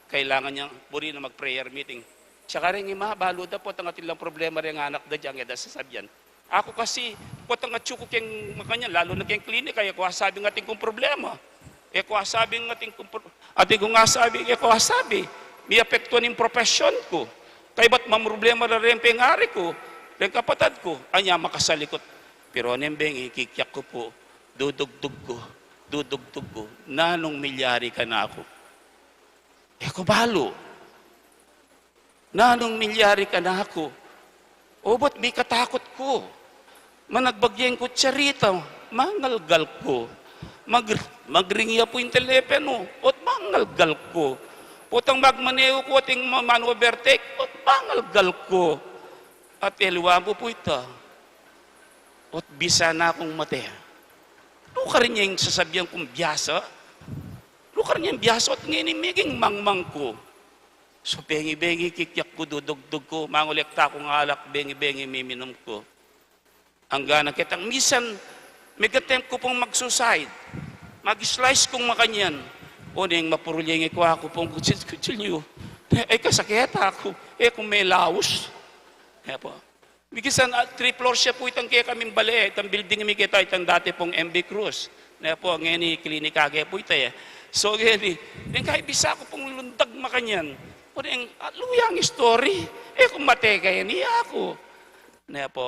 Kailangan yang buri na mag-prayer meeting. Tsaka ring ima, balu da pu, atin lang problema ring anak da dyan, e da sasabian. Aku kasi, potang atsu ku keng makanyan, lalu na keng klinika, e ku asabi ing atin kung problema. E ku asabi ing atin kung pro-, atin kung asabi, e ku asabi. Miapektuan ing profesyon ku. Kaybat mamroblema la reng pengari ku, reng kapatad ku, anya makasalikut. Pero neng bengi, kikyak ku pu, dudugtug ku, dudugtug ku, "Nanung milyari kanaku?" E ku balu. "Nanung milyari kanaku? Obat mikatakut ku. Managbag ya ing kutsarita, mangalgal ku. Mag-, magring ya pu ing teleponu, ot mangalgal ku. Potang magmaneu ku, atin ma-, man-overtake, ot mangalgal ku. At e liwa mu pu ita, ot bisa na kung mate." Lukarin ya ing sasabian kung biasa. Lukarin ya ing biasa, ot ngeni meging mangmang ku. So, bengi-bengi kikyak ku, dudugtug ku, mangolekta kung alak, bengi-bengi miminum ku. Anggang ketang misan, megattempt ku pung mag-suicide. Mag-slice kung makanyan. O neng mapurul ya ing e ku, aku pung kutsil-, kutsilyu. E kasakit aku. E ku melaus. E pu. Misan, ah, three floors ya pu itang kekaming bale, itang building mi keta, itang dati pung M B Cruz. Ne pu, ngeni klinika ke pu ita e. So, ngeni, neng kayi bisa ku pung lundag makanyan. O neng, ah, luyang story. E ku mate keni aku. Ne pu.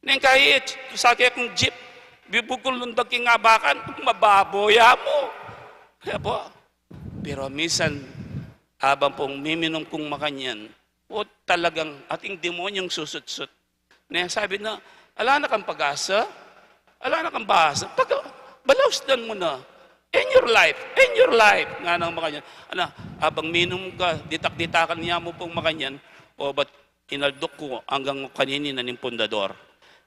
Neng kayi, sa kekung jeep, bibug kung lundag king abakan, mababo ya mu. Ne pu. Pero misan, abang pung miminum kung makanyan, o talagang ating demonyong susutsut. Ne, sabi na, "Ala na kang pag-asa? Ala na kang pag-asa? Pag-, balausdan mu na. End your life, end your life," nganang makanyan. Ana, abang minum ka, ditak-ditakan ya mu pung makanyan, o bat inalduk ku anggang kanini na ning pundador.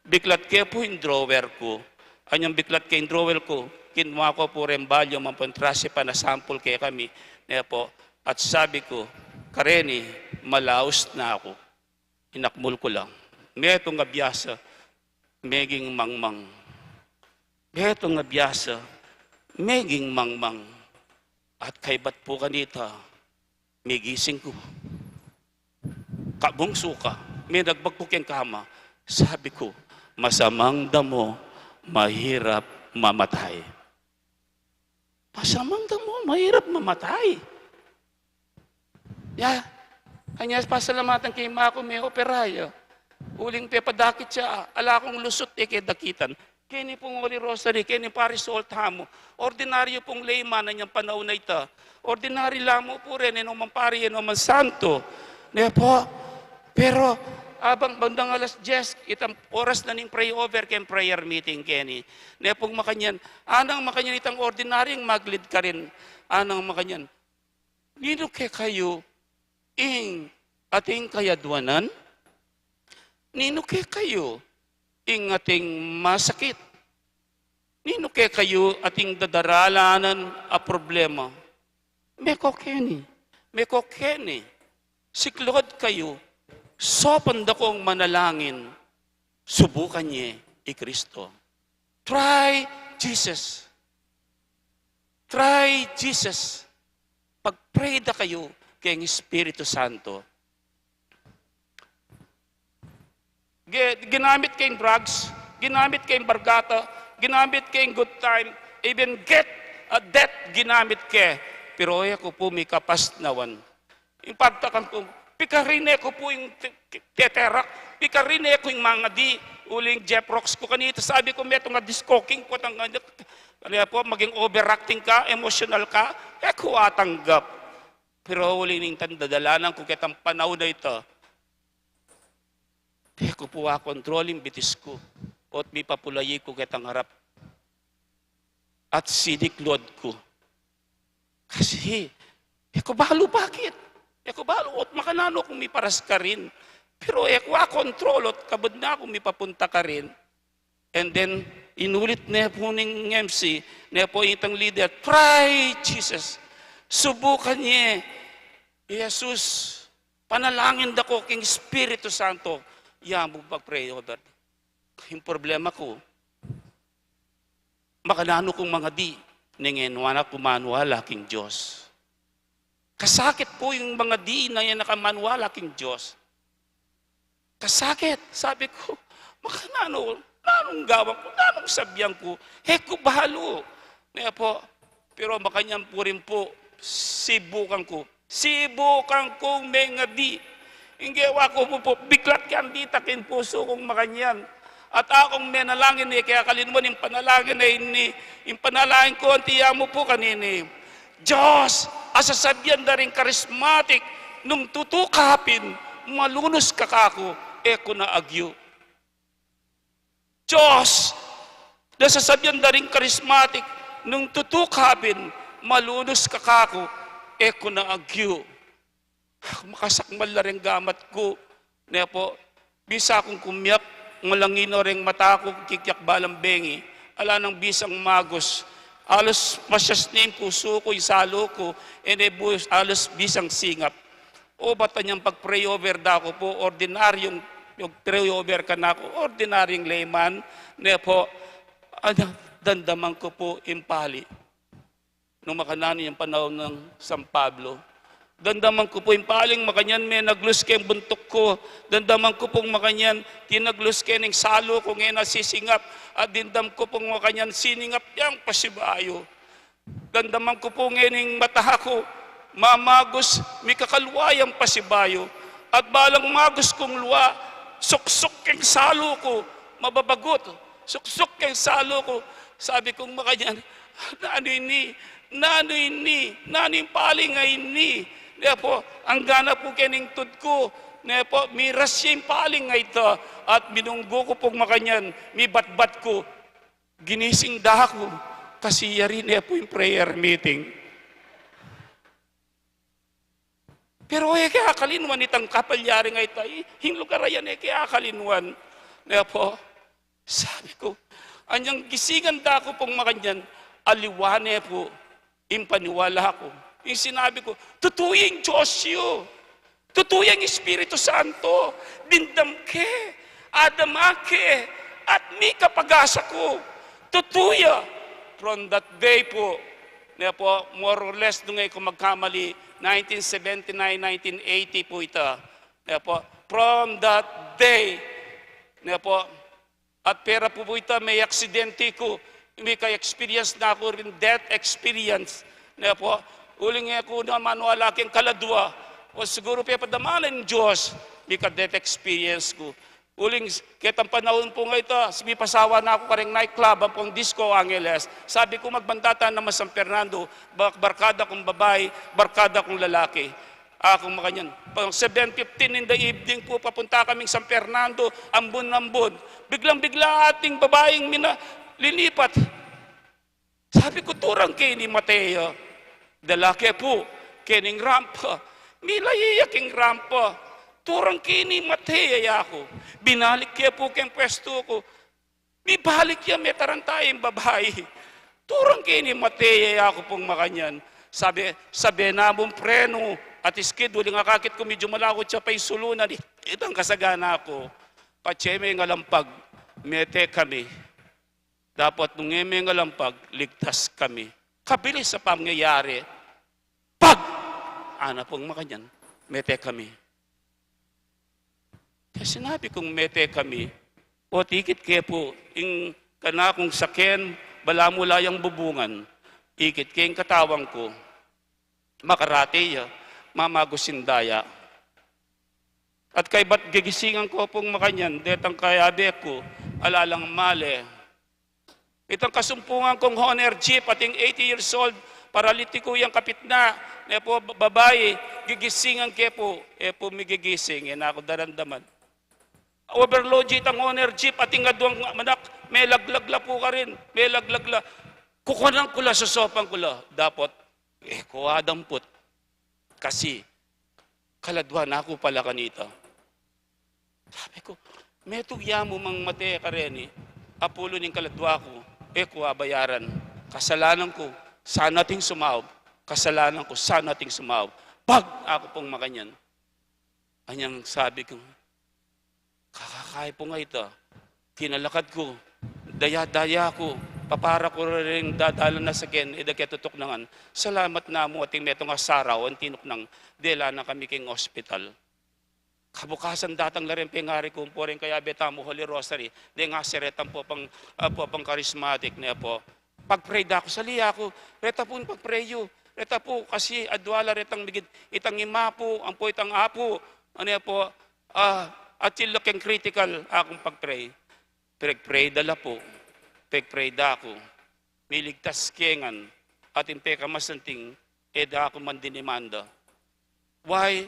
Biklat ke pu ing drawer ku. Anyang biklat ke ing drawer ku, kinua ku pu reng volume ampong trase pa, na-sample kekami. Ne pu, at sabi ku, "Kareni, malaus na aku." Inakmul ku lang. Metung a biasa, meging mangmang. Metung a biasa, meging mangmang. At kaybat pu kanita, migising ku. Kabungsu ka, menagbag ku keng kama. Sabi ku, "Masamang damo, mahirap mamatay." Masamang damo, mahirap mamatay. Ya, anya pasalamatan ke ing ima ku, me-opera ya. Uling pepadakit ya, ala kung lusut, e ke dakitan. Keni pung Holy Rosary, keni pa result tamu. Ordinaryu pung layman anyang panaun a ita. Ordinaryu la mu pu rin, e no man pari, e no man santo. Ne pu, pero abang bandang alas dyes, itang oras na ning pray over keng prayer meeting keni. Ne pung makanyan, anang makanyan itang ordinaryung mag-lead karin. Anang makanyan, "Ninu kekayu ing ating kayadwanan? Ninu kekayu ing ating masakit? Ninu kekayu ating dadaralanan a problema?" Me ko keni, me ko keni, "Siklaud kayu, saupan da kong manalangin, subukan ye i Kristo." Try Jesus. Try Jesus. Pag-pray da kayu keng Espiritu Santo. Ge-, ginamit ke ing drugs, ginamit ke ing barkada, ginamit ke ing good time, even get a debt ginamit ke. Pero e ku pu mikapasnawan. Ing pagtakan ku, pikarine ku pu ing te-, te-, teterak, pikarine ku ing mangadi, uling Jeff Rocks ku kanita, sabi ku, "Metung a disco king ku atang anak." Kaya po, maging overacting ka, emotional ka, e ku atanggap. Pero uli ning tanda, dalanan ku ketang panaun a ita, e ku pu akontrol ing bitis ku, o't mipapulayi ku ketang arap at sinikload ku. Kasi, e ku balu bakit. E ku balu o't makananu kung miparas karin. Pero e ku akontrol o't kabud na kung mipapunta karin. And then, inulit ne pu ning M C, ne pu itang leader, "Try Jesus. Subukan ye i Jesus. Panalangin da ko king Espiritu Santo." Ya mu pag-pray over. Ing problema ku, makananu kung mangadi, nung e na ku maniwala king Dios. Kasakit pu ing mangadi nung e na ka maniwala king Dios. Kasakit, sabi ku, "Makananu, nanung gawan ku, nanung sabian ku, e ku balu." Ne pu, pero makanyan pu rin pu, sibukan ku. Sibukan kung mengadi. Ing gewa ku pu, pu, biklat keng dita king pusu kung makanyan. At akung menalangin, e ke akalinuan ing panalangin a ini, ing panalangin ku, anti ya mu pu kanini, "Dios, a sasabian da ring charismatic, nung tutu ka pin, malunus ka kaku, e ku na agyu." Dios, a sasabian da ring charismatic, nung tutu ka pin, malunus ka kaku, e ku na agyu. Makasakmal la reng gamat ku, ne pu, bisa kung kumiak, malanginaw reng mata ku, kikyak balang bengi, ala nang bisang magus, alas pasias ne ing pusu ku, ing salu ku, e ne bu-, alas bisang singap. O, batan yang pag-pray over da ku pu, ordinaryung pag-pray over kanaku, ordinaryung layman, ne pu, ana, dandaman ku pu ing pali. Nung makananu yang panaun nang San Pablo, dandaman ku pu ing paling makanyan, menaglus keng buntuk ku. Dandaman ku pung makanyan, tinaglus ke ning salu ku, ngeni sisingap. At dimdam ku pung makanyan, siningap yang pasibayu. Dandaman ku pu ngening mata ku, mamagus, mikakalwa yang pasibayu. At balang magus kung lwa, suksuk keng salu ku, mababagut. Suksuk keng salu ku. Sabi kung makanyan, "Nanu ini? Nanu ini? Nanu ing paling a ini?" Ne pu, anggana pu keng tud ku, ne pu, miras ya ing paling a ita, at minunggu ku pung makanyan, mibatbat ku. Ginising da ku, kasi yari ne pu ing prayer meeting. Pero e ke akalinuan itang kapalyari a ita, i-, ing lugar a yan, e ke akalinuan. Ne pu, sabi ku, anyang gisingan da ku pung makanyan, aliwa ne pu ing paniwala ku. Ing sinabi ku, "Tutu ya ing Dios yu. Tutu ya ing Espiritu Santo. Dimdam ke, adama ke, at mika pag-asa ku. Tutu ya." From that day pu, ne pu, more or less, nung e ku magkamali, nineteen seventy-nine, nineteen eighty pu ita. Ne pu, from that day, ne pu, at pera pu pu ita, mekaksidente ku, mika-experience na ku ring death experience. Ne pu, uling e ku na maniwala keng kaladua, o siguru pepadama na ning Dios, mika-death experience ku. Uling ketang panaun pung ita, mipasawa na ku kareng night club, ampong Disco Angeles. Sabi ku, "Magbanda ta naman San Fernando, ba-, barkada kung babai, barkada kung lalaki." Aku makanyan. Pang seven fifteen in the evening pu, papunta kaming San Fernando, ambun-ambun. Biglang-bigla ating babaing mina-, linipat. Sabi ku, "Turang ke ini, mate ya." Dala ke pu kening rampa. Milayi ya king rampa. "Turang ke ini, mate ya," yaku. Binalik ke pu keng pwestu ku. Mibalik ya, metaranta ya ing babai. "Turang ke ini, mate ya," yaku pung makanyan. Sabi, sabi na mung preno at skid, uling akakit ku medyu malako, tsa pa ing sulu na di-, itang kasagana ku. Patse me ngalampag, mete kami. Dapat nung e me ngalampag, ligtas kami. Kabilis a pangyayari. Pag! Ana pung makanyan, mete kami. Kaya Sinabi kung mete kami, o tikit ke pu, ing kanakung saken, balamu la yang bubungan, ikit ke ing katawan ku, makarate ya, mamagus ing daya. At kaybat gigisingan ku pung makanyan, detang kayabe ku, ala lang male. Itang kasumpungan kung Honor Jeep, ating eighty years old, paralitiku yang kapitna, ne pu, ba-, babai, gigisingan ke pu, e pu migigising, e na ku daramdaman. Overload ya itang Honor Jeep, ating aduang anak, melaglag la pu karin, melaglag la. Kukunan ku la, sosopan ku la, dapot, e ku adamput. Kasi, kaladwa na ku pala kanita. Sabi ku, metung ya mu mang mate kareni, apulu ning kaladwa ku, e ku abayaran. Kasalanan ku, sana ating sumaup. Kasalanan ku, sana ating sumaup. Pag aku pung makanyan. Anyang sabi ku, kakakay pu nga ita, kinalakad ku, daya-daya ku, papara ku ring dadalan na saken, e da ke tutuknangan. Salamat na mu ating metung a saraw, ang tinuknang, dela na kami king hospital. Kabukasan datang la ring pengari ku, ampo ring kayabe tamu Holy Rosary, deng asere tamu pung, ah, pung charismatic, ne pu. Pag-pray da ku, sali aku, reta pu pag-pray yu, reta pu kasi adwa la retang migid, itang ima pu, ampo itang apu, ane pu, ah, atil la keng critical akung pag-pray. Pag-pray da la pu, pag-pray da ku, miligtas ke ngan, atin pekamasanting, e da ku mandinimanda. Why?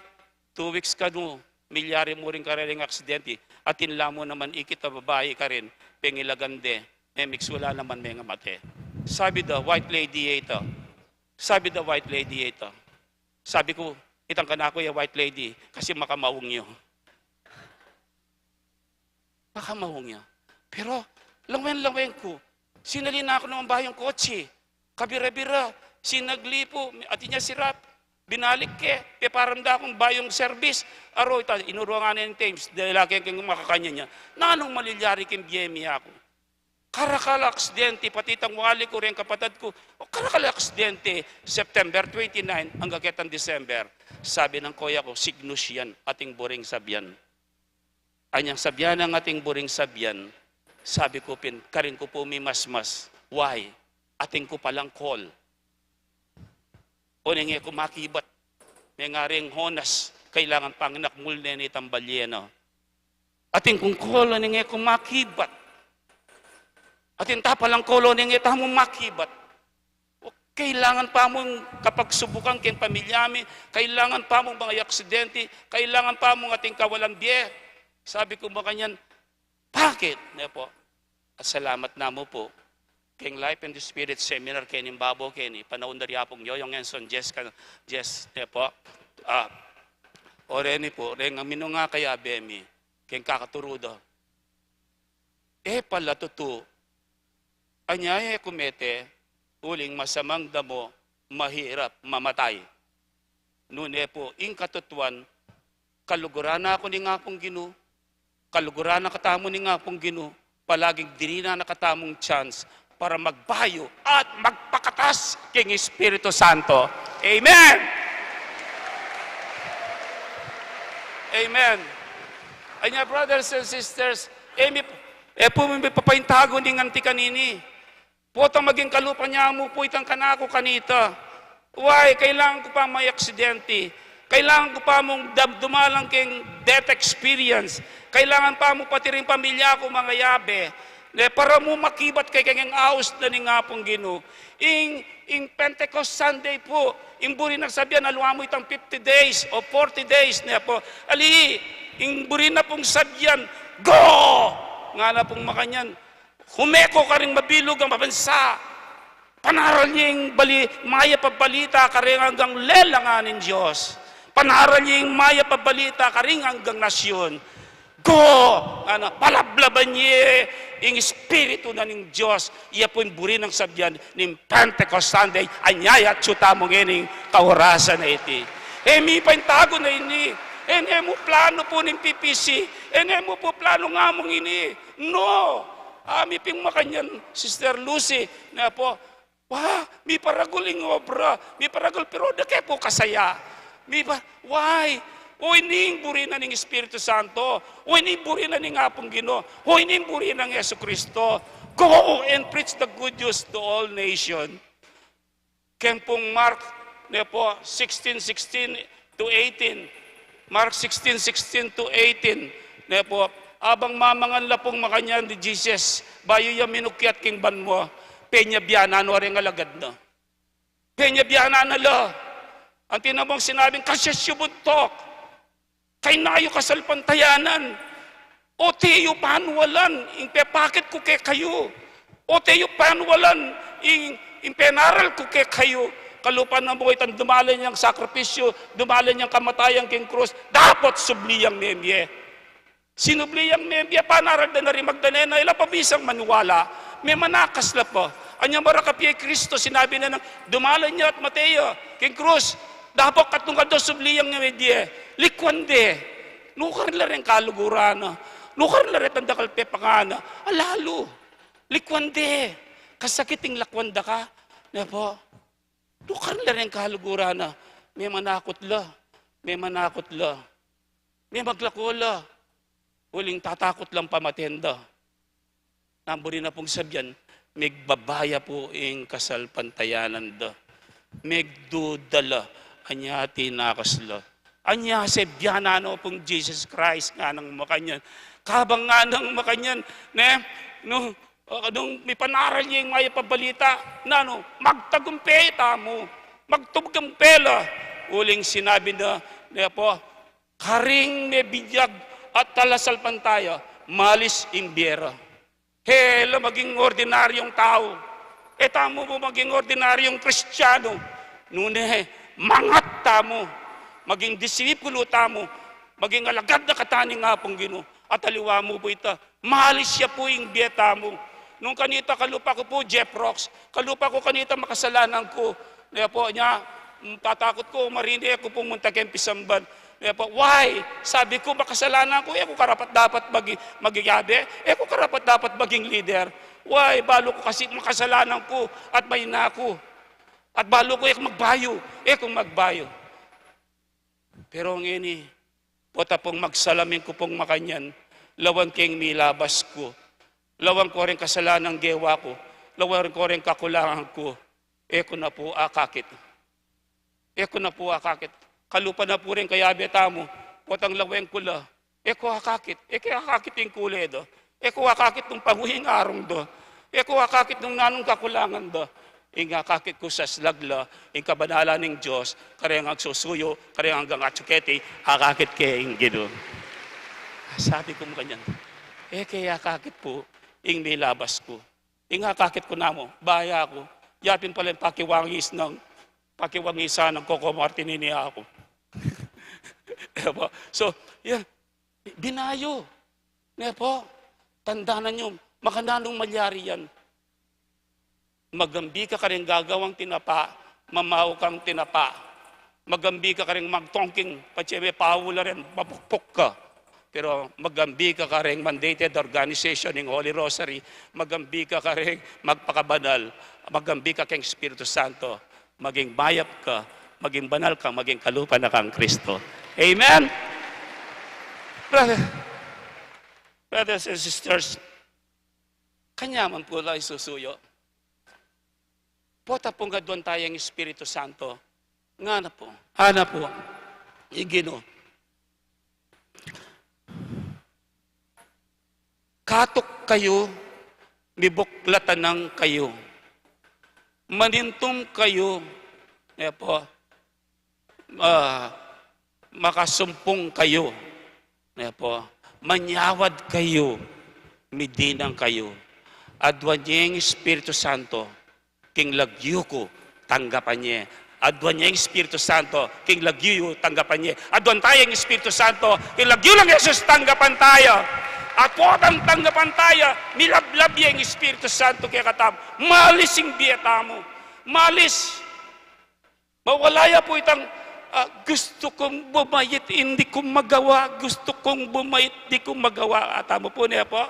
Two weeks kanu, milyari mu ring kareng aksidente. Atin la mu naman ikit a babai karin, pengilagan de, memigsu la naman mengamate. Sabi da, white lady ya ita. Sabi da, white lady ya ita. Sabi ku, itang kanaku ya white lady, kasi makamaung yu. Makamaung ya. Pero, lawen-lawen ku, sinali na ku naman bayung kotse. Kabira-bira, sinagli pu, atin ya sirap, binalik ke, peparamdam kung bayung service. Aro, ita, inurungan na ning Thames, dahil lagi keng makakanyan ya. Nanung malilyari keng bie mi aku? Karakal a aksidente, pati itang wali ku, reng kapatad ku, o karakal a aksidente, September twenty-nine, angga ketang December. Sabi nang koya ku, signus yan, ating buring sabian. Anyang sabian nang ating buring sabian, sabi ku pin, karin ku pu mimasmas. Why? Atin ku palang call. Oneng e ku makibat. Mengaring Honas, kailangan panginakmul ne nitang balye na. Atin kung call, oneng e ku makibat. Atin ta palang call, oneng e tamu makibat. O, kailangan pa mung kapagsubukan keng pamilya mi, kailangan pa mung mga aksidente, kailangan pa mung ating kawalan bie. Sabi ku makanyan, bakit? Ne pu, at salamat na mu pu keng Life and Spirit Seminar keni, babo keni, panaun da ri Apung Yoyong Enson, Jess ka, Jess, ne pu. Ah, o reni pu, reng minunga kayabe mi, keng kakaturu da. E pala tutu, anyaya e ku mete, uling masamang damo, mahirap mamatay. Nune pu, ing katutuan, kaluguran na ku ning Apung Ginu, kaluguran na katamu ning Apung Ginu, palaging dininan na katamung chance para magbayu at magpakatas king Espiritu Santo. Amen! Amen! Anya, brothers and sisters, e mi, e pu mi papaintagun ing anti kanini. Potang maging kalupa nya mu pu itang kanaku kanita. Why? Kailangan ku pa may aksidente. Kailangan ku pa mung dam-, dumalang keng death experience. Kailangan pa mu pati ring pamilya ku mangayabe. Ne, para mu makibat keng, keng aus na ning Apung Ginu. Ing, ing Pentecost Sunday pu, ing buri nang sabian, aliwa mu itang fifty days o forty days, ne pu. Ali, ing buri na pung sabian, "Go!" Ngana pung makanyan, humeko karing mabilug a bansa. Panaral ye ing bali-, mayap a balita karing anggang lelangan ning Dios. Panaral ye ing mayap a balita karing anggang nasyun. Go! Ngana, palablaban ye ing Espiritu na ning Dios. Iya pu ing buri nang sabian ning Pentecost Sunday. Anyaya atyu tamu ngening kaorasan a iti. E mi paintagun na ini. E ne mu planu pu ning P P C. E ne mu pu planu ngamung ini. No! A mi pin makanyan, Sister Lucy, ne pu, wa, miparagul ing obra, miparagul, pero da ke pu kasaya. Mi pa, why? O, ini ing buri na ning Espiritu Santo. O, ini ing buri na ning Apung Ginu. O, ini ing buri nang Jesucristo. "Go and preach the good news to all nation." Keng pung Mark, ne po, sixteen sixteen to eighteen. Mark sixteen sixteen to eighteen. Ne po, abang mamangan la pung makanyan di Jesus, bayu ya minukyat king banua, penyabianan no reng alagad na. Penyabianan na la. Anti na mung sinabing, "Kasyang bugtung, kayna yu kasalpantayanan. O, te yu panualan ing pepakit ku kekayu. O, te yu panualan ing, ing penaral ku kekayu." Kalupa na mu itang dumalan yang sakripisyu, dumalan yang kamatayan king krus, dapot subli yang memie. Sinubli yang memie, panaral da na ring Magdalena, ila pa bisang maniwala, memanakas la pa. Anya marakap ya i Kristo, sinabi na nang, "Dumalan ya at mate ya king krus, dapot katlung aldo subli yang memie, likwan de." Nukar la reng kaluguran na, nukar la retang dakal pepangana, alalu, likwan de, kasakit ing lakwan da ka, ne po. Nukar la reng kaluguran na, memanakut la, memanakut la, memaglako la, uling tatakut lang pamaten da. Nanu rin na pung sabian, megbabaya pu ing kasalpantayanan da. Megduda la, anya tinakas la. Anya sebianan no pung Jesus Christ nganang makanyan. Kabang nganang makanyan, ne, nu, ah, nung mipanaral ya ing mayap a balita, nanu, magtagumpe tamu, magtagumpe la. Uling sinabi na, ne po, karing mebinyag at talasalpantaya, malis ing bie ra. E la maging ordinaryung tau. E tamu pu maging ordinaryung Kristiyanu. Nune, mangat tamu, maging disipulu tamu, maging alagad na katamu ning Apung Ginu. At aliwa mu pu ita, malis ya pu ing bie tamu. Nung kanita kalupa ku pu, Jeff Rocks, kalupa ku kanita makasalanan ku. Ne po, nya, mm, tatakut ku, marine ku pung munta keng pisamban. Ne po, "Why?" Sabi ku, "Makasalanan ku, e ku karapat-dapat magi-, magiyabe, e ku karapat-dapat maging lider. Why? Balu ku kasi makasalanan ku at maina ku. At balu ku e ku magbayu, e ku magbayu." Pero ngeni, pota pung magsalamin ku pung makanyan, lawan keng milabas ku, lawan ku reng kasalanang gewa ku, lawan ku reng kakulangan ku, e ku na pu akakit. E ku na pu akakit. Kalupa na pu reng kayabe tamu, potang lawen ku la, e ku akakit. E ke akakit ing kule da. E ku akakit nung pangu ing arung da. E ku akakit nung nanung kakulangan da. Ing akakit ku saslag la ing kabanalan ning Dios, kareng agsusuyu, kareng anggang atsu keti, akakit ke ing Ginu. Sabi ku makanyan, e ke akakit pu ing milabas ku. Ing akakit ku namu, baya ku. Yapin pala ing pakiwangis nang, pakiwangisan nang Coco Martin ini aku. Diba? So, yan. Binayu. Ne po? Tandanan yu, makananung malyari yan. Magambi ka kareng gagawang tinapa, mamaw kang tinapa. Magambi ka kareng magtongking, patse me paula ren, mapukpuk ka. Pero magambi ka kareng mandated organization ning Holy Rosary, magambi ka kareng magpakabanal, magambi ka keng Espiritu Santo, maging mayap ka, maging banal ka, maging kalupa na kang Kristo. Amen? Brother, brothers and sisters, kanyaman pu la isusuyu. Pota pung aduan taya ing Espiritu Santo. Ngana pu, ngana pu ing Ginu, "Katuk kayu, mibuklatan nang kayu. Manintum kayu," ne po, ah, "makasumpung kayu." Ne po, "manyawad kayu, midinang kayu." Aduan ye ing Espiritu Santo, king lagyu ku, tanggapan ye. Aduan ye ing Espiritu Santo, king lagyu yu, tanggapan ye. Aduan taya ing Espiritu Santo, king lagyu nang Jesus, tanggapan taya. At potang tanggapan taya, milablab ye ing Espiritu Santo kekatamu. Malis ing bie tamu. Malis. Mawala ya pu itang, ah, "Gustu kung bumait, indi ku magawa. Gustu kung bumait, di ku magawa." Atamu pu, ne po?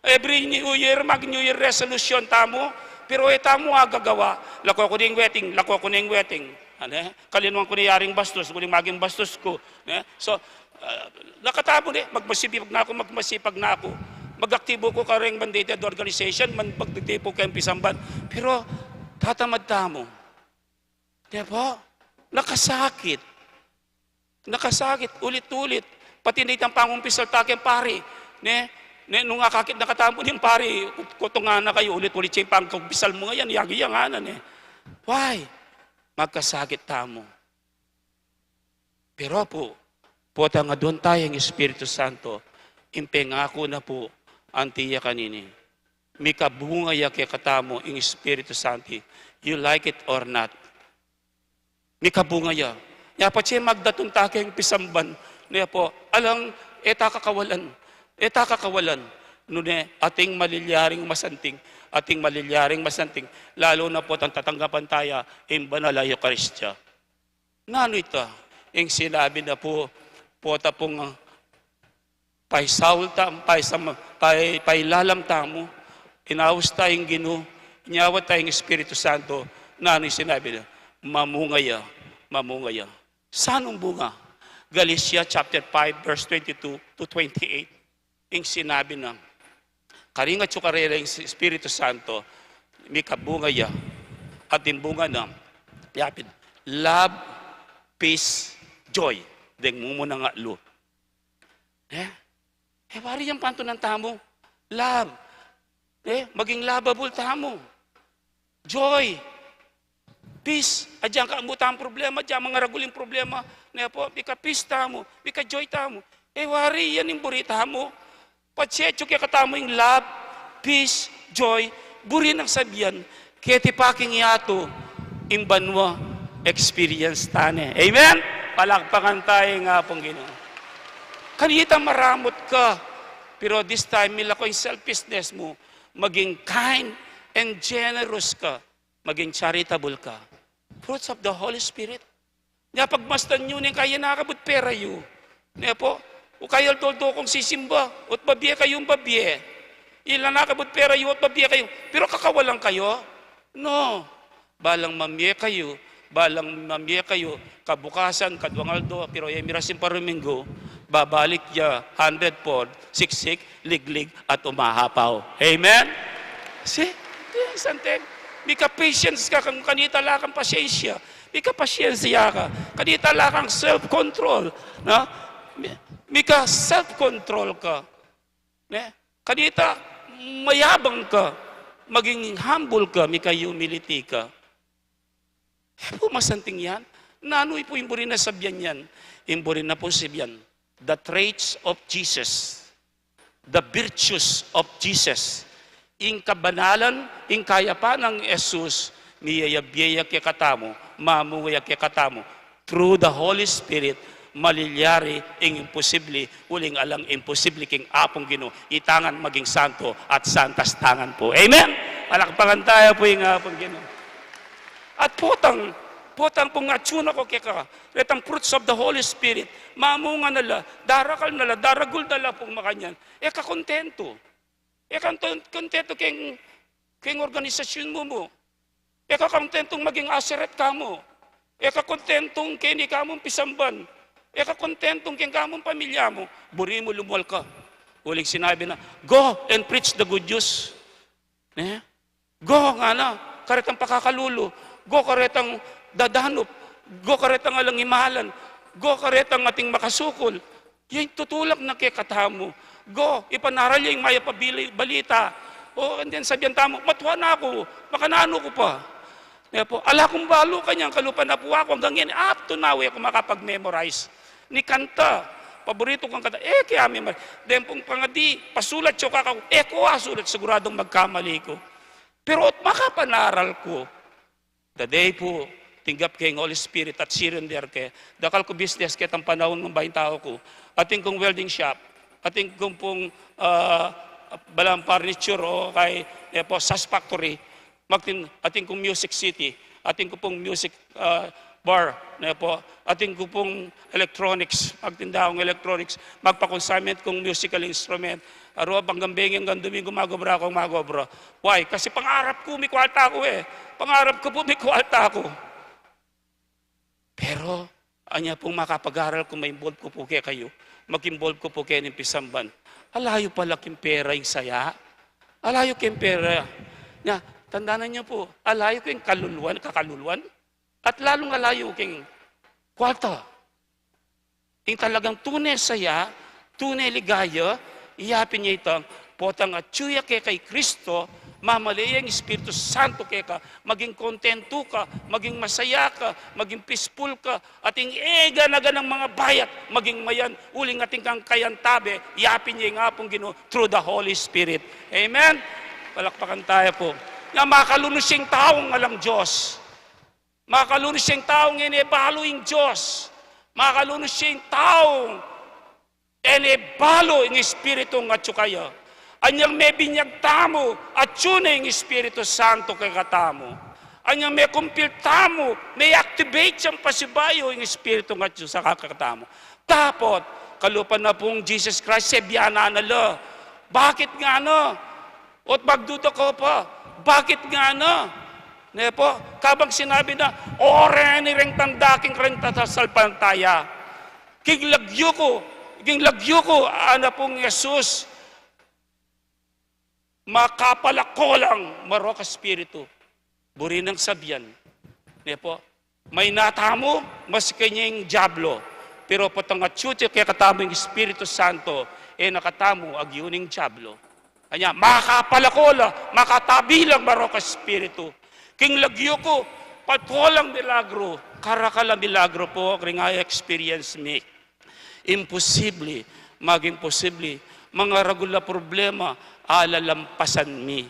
Every New Year, mag-New Year resolution tamu. Pero e tamu agagawa, lako ku ning wedding, lako ku ning wedding. Ane? Kalinuan ku ne yaring bastos, uling maging bastos ku. Ne? So, ah, nakatamu ne, magmasipag na ku, magmasipag na ku. Magaktibo ku kareng mandated organization, man magdagdagan ku keng pisamban. Pero, tatamad tamu. Di ba? Nakasakit. Nakasakit, ulit-ulit. Pati ne itang pangumpisal ta keng pari. Ne? Ne, nung akakit na katamu ning pari, kutungan na kayu, ulit-ulit ya ing pangumpisal mu ngayan, yagi ya ngana, ne? Why? Magkasakit tamu. Pero pu, potang aduan taya ing Espiritu Santo, ing pengaku na pu, anti ya kanini. Mikabunga ya kekatamu ing Espiritu Santo. You like it or not? Mikabunga ya. Nya patse magdatung ta keng pisamban, ne pu, alang, e ta kakawalan. E ta kakawalan. Nune, ating malilyaring masanting. Ating malilyaring masanting. Lalu na pu potang tatanggapan taya ing banal a Eukaristia. Nanu ita? Ing sinabi na pu, pota pung, ah, paisaul ta, paisam-, pai-, pailalam tamu, inaus ta ing Ginu, inyawad ta ing Espiritu Santo, nanu ing sinabi na? Mamunga ya, mamunga ya. Sanung bunga? Galatia chapter five, verse twenty-two to twenty-eight. Ing sinabi na, karing atyu karela ing Espiritu Santo, mikabunga ya, at ing bunga na, yapin, love, peace, joy. Deng mumunang atlu. Eh? Eh, wari yang pantunan tamu. Love. Eh, maging lovable tamu. Joy. Peace. Agyang kamutan problema, agyang mangaragul ing problema. Ne pu, mika-peace tamu, mika-joy tamu. Eh, wari yan ing buri tamu. Patse atyu kekatamu ing love, peace, joy, buri nang sabian, keti pa king yatu, ing banua, experience ta ne. Amen? Palakpakan taya ing Apung Ginu. Kanita maramut ka, pero this time, milako ing selfishness mu, maging kind and generous ka, maging charitable ka. Fruits of the Holy Spirit. Nya pagmasdan yu ne ing kaya nakabut pera yu. Ne pu, o kaya aldo-aldo kung sisimba, o't babie kayung babie. Ila nakabut pera yu, o't babie kayu. Pero kakawalan kayu? No. Balang mamie kayu, balang mamie kayu, kabukasan, kaduang aldo, pero e miras ing paruminggu, babalik ya, hundredfold, siksik, liglig, at umahapaw. Amen? See? Yan, santing. Mika-patience ka, kung kanita ala kang pasyensya. Mika-pasyensya ka. Kanita ala kang self-control. No? Mi-, mika-self-control ka. Ne? Kanita mayabang ka. Maging humble ka, mika-humility ka. E pu masanting yan? Nanu pu ing buri na sabian yan? Ing buri na pu sabian, the traits of Jesus, the virtues of Jesus. Ing kabanalan, ing kayapan nang Jesus, miyayabie ya kekatamu, mamunga ya kekatamu. Through the Holy Spirit, malilyari ing imposible, uling alang imposible king Apung Ginu, itangan maging santo at santas tangan pu. Amen? Palakpakan taya pu ing Apung Ginu. At potang, potang pung atyu na ku keka, retang fruits of the Holy Spirit, mamunga na la, darakal na la, daragul na la pung makanyan. E ka kontentu. E ka konten-, kontentu keng, keng organisasyun mu mu. E ka kontentung maging aseret ka mu. E ka kontentung keni ka mung pisamban. E ka kontentung keng ka mung pamilya mu. Buri mu lumual ka. Uling sinabi na, "Go and preach the good news." Ne? Go, ngana, karetang pakakalulu, go karetang dadanup, go karetang alang imalan, go karetang ating makasukul. Ing tutulak na kekatamu, go, ipanaral ya ing mayap a bili-, balita. O, and then sabian tamu, "Matua na ku, makananu ku pa?" Ne pu, "Ala kung balu kanyan, kalupa na pu aku, anggang ngeni, up to now, e ku makapag-memorize." Ni kanta, paboritu kung kanta, e ke a-memorize. Deng pung pangadi, pasulat ya kakaku, e ku asulat, siguradung magkamali ku. Pero o't makapanaral ku, the day pu tinggap ke ing Holy Spirit at surrender ke, dakal ku business ketang panaun, mung bayu ing tau ku. Atin kung welding shop, atin ku pung, ah, balang furniture o kaya, e pu, sash factory, magtin-, atin kung Music City, atin ku pung music, ah, bar, ne po, atin ku pung electronics, magtinda kung electronics, magpa-consignment kung musical instrument. Aru, panggang bengi anggang Domingo, mag-obra kung mag-obra. Why? Kasi pangarap ku, may kwalta ku e. Pangarap ku pu, may kwalta ku. Pero, anya pung makapag-aral ku, ma-involve ku pu kekayu, mag-involve ku pu keng pisamban. Ala yu pala king pera ing saya. Ala yu king pera. Nya, tandanan yu pu, ala yu king kaluluan, kakaluluan. At lalung ala yu king kwalta. Ing talagang tune saya, tune ligaya, iya pin ya itang potang atyu ya keka i Kristo, mamale ya ing Espiritu Santo keka, maging kontentu ka, maging masaya ka, maging peaceful ka, at ing e gana-ganang mangabayat, maging mayan, uling atin kang kayantabe, iya pin ya ing Apung Ginu, through the Holy Spirit. Amen? Palakpakan taya pu. Nya, makalunus ing taung alang Dios. Makalunus ing taung e ne balu ing Dios. Makalunus ing taung e ne balu ing Espiritung atyu kaya. Anyang mebinyag tamu, atyu ne ing Espiritu Santo kekatamu. Anyang mekumpil tamu, me-activate yang pasibayu ing Espiritung atyu sa kekatamu. Dapot, kalupa na pung Jesus Christ, sebianan na la. Bakit ngana? Ot magduda ko pa, bakit ngana? Ne po, kabang sinabi na, "O, reni reng tanda king reng tatasalpantaya. King lagyu ku, king lagyu ku, ana pung Jesus, makapalako lang marok a espiritu." Buri nang sabian. Ne po, maina tamu, maski keni ing Diablo. Pero potang atyu kekatamu ing Espiritu Santo, e na katamu agyu ning Diablo. Anya, makapalako la, makatabi lang marok a espiritu. King lagyu ku, patwa lang milagru, karakal a milagru po, ring a-experience mi. Imposible, maging posible, mangaragul a problema, alalampasan mi.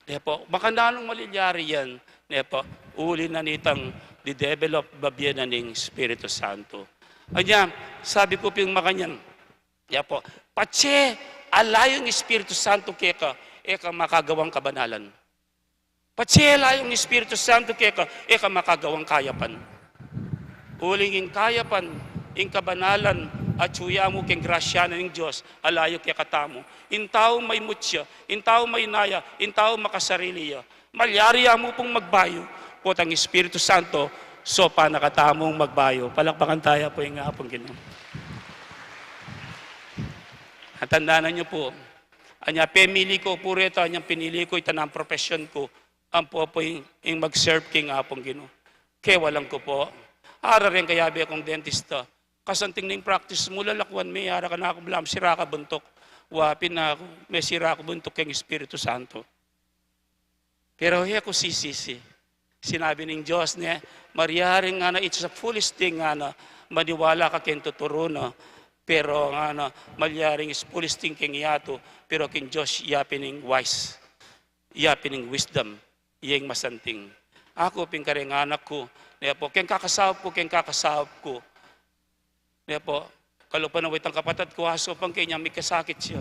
Ne po, makananung malilyari yan, ne po, uli na nitang didevelop, babie na ning Espiritu Santo. Anya, sabi ku pin makanyan, ne po, patse ala yu ing Espiritu Santo keka, e ka makagawang kabanalan. Patse ala yu ing Espiritu Santo keka, e ka makagawang kayapan. Uling ing kayapan, ing kabanalan, atyu ya mu king grasya na ning Dios, ala yu kekatamu. Ing tau maimut ya, ing tau mainaya, ing tau makasarili ya. Malyari ya mu pung magbayu, potang Espiritu Santo, saupan na katamung magbayu. Palakpakan taya pu ing Apung Ginu. At tandanan yu pu, anya pemili ku pu reta, anyang pinili ku, ita nang profession ku, ampo pu ing, ing mag-serve king Apung Ginu. Kewalan ku pu, ara reng kayabe kung dentista, kasanting ning practice mu, lalakuan me, ara ka na ku, blam, sira ka buntuk. Wa pin aku, me sira ku buntuk king Espiritu Santo. Pero e ku sisisi. Sinabi ning Dios ne, malyari ngana, it's a foolish thing ngana, maniwala ka king tuturu na. Pero ngana, malyari ing foolish thing king yatu, pero king Dios, iya pin ing wise. Iya pin ing wisdom, iya ing masanting. Aku pin kareng anak ku, ne po, keng kakasaup ku, keng kakasaup ku. Ne po, kalupa na wa itang kapatad ku, asaupan ke, inya mikasakit ya.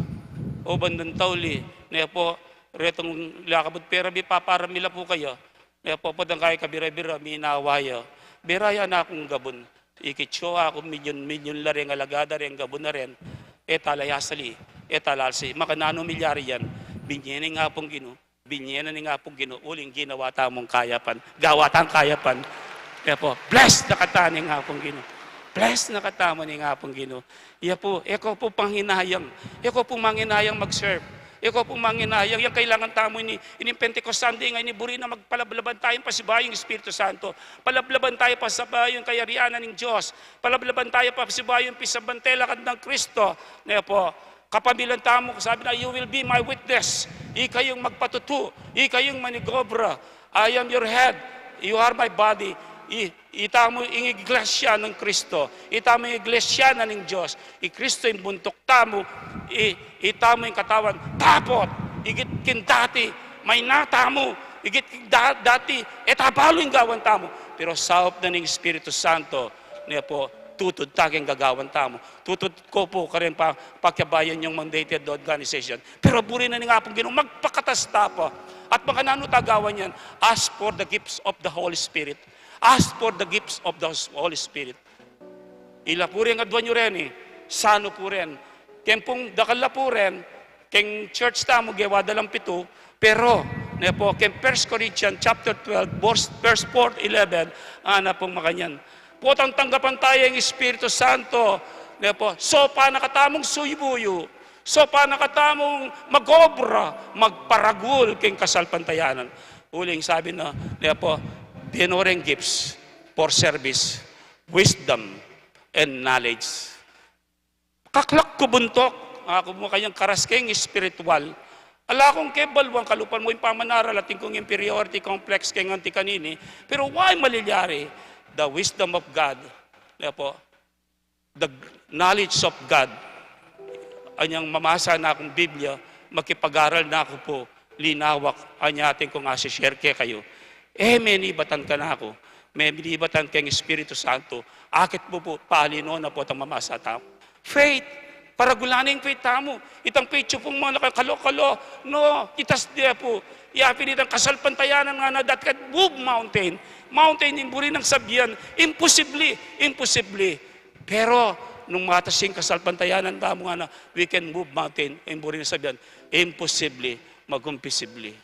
O bandang tauli, ne po, retang lakabut pera, bipaparam mi la pu kaya. Ne po, potang kaya kabira-bira, minawa ya. Bera ya na kung gabun. Ikit yu aku, milyun-milyun la reng alagad a reng gabun a ren. E tala ya sali, e tala alsi. Makananu milyari yan? Binye na ning Apung Ginu. Binye na ning Apung Ginu, uling ginawa tamung kayapan. Gawa tang kayapan. Kaya po, bless na kata ning Apung Ginu. Bless na katamu ning Apung Ginu. Iya pu, e ko pu panghinayang. E ko pu manghinayang mag-serve. E ko pu manghinayang. Yang kailangan tamu ini, ining Pentecost Sunday ngeni, buri na magpalablaban tayang pasibayu ing Espiritu Santo. Palablaban taya pasibayu ing kayarian na ning Dios. Palablaban taya pasibayu ing pisamban tela kandang Kristo. Ne po, kapamilatan tamu, sabi na, "You will be my witness." Ikayu ing magpatutu, ikayu ing manigobra. "I am your head, you are my body." I, itamu ing iglesia nang Kristo, itamu ing iglesia na ning Dios. I Kristo ing buntuk tamu, i, itamu ing katawan. Dapot, igit king dati, maina tamu, igit king da-, dati, e ta balu ing gawan tamu. Pero saup na ning Espiritu Santo, ne po, tutud ta king gagawan tamu. Tutud ko pu kareng pa-, pakiabayan yung mandated organization. Pero buri na ning Apung Ginu, magpakatas ta pa. At makananu ta gawan yan? Ask for the gifts of the Holy Spirit. Ask for the gifts of the Holy Spirit. Ila pu rin ing aduan yu reni, sanu pu rin. Keng pung dakal la pu rin, keng church tamu, gewa da lang pitu, pero, ne pu, keng First Corinthians chapter twelve, verse, verse four to eleven, ngana pung makanyan. Potang tanggapan taya ing Espiritu Santo, ne pu, saupan na katamung suybuyu, saupan na katamung mag-obra, magparagul keng kasalpantayanan. Uling sabi na, ne pu, bie no reng gifts for service, wisdom, and knowledge. Kaklak ku buntuk, aku mu kayang karas keng espiritual. Ala kung kebaluan kalupan mu ing pamanaral, atin kung inferiority complex keng anti kanini. Pero wa ing malilyari, the wisdom of God. Ne pu, the knowledge of God. Anyang mamasa na kung Biblia, makipag-aral na ku pu, linawak, anya atin kung asi-share kekayu. E, menibatan kanaku, menibatan keng Espiritu Santo, akit mu pu, palinuan na pu itang mamasa tamu. Faith, paragulan ing faith tamu. Itang faith yu pung manakal kalo-kalo, no, itas de pu. Yapin itang kasalpantayanan ngana, that can move mountain. Mountain, ing buri nang sabian, imposible, imposible. Pero, nung matas ing kasalpantayanan tamu ngana, we can move mountain, ing buri nang sabian, imposible, maging posible.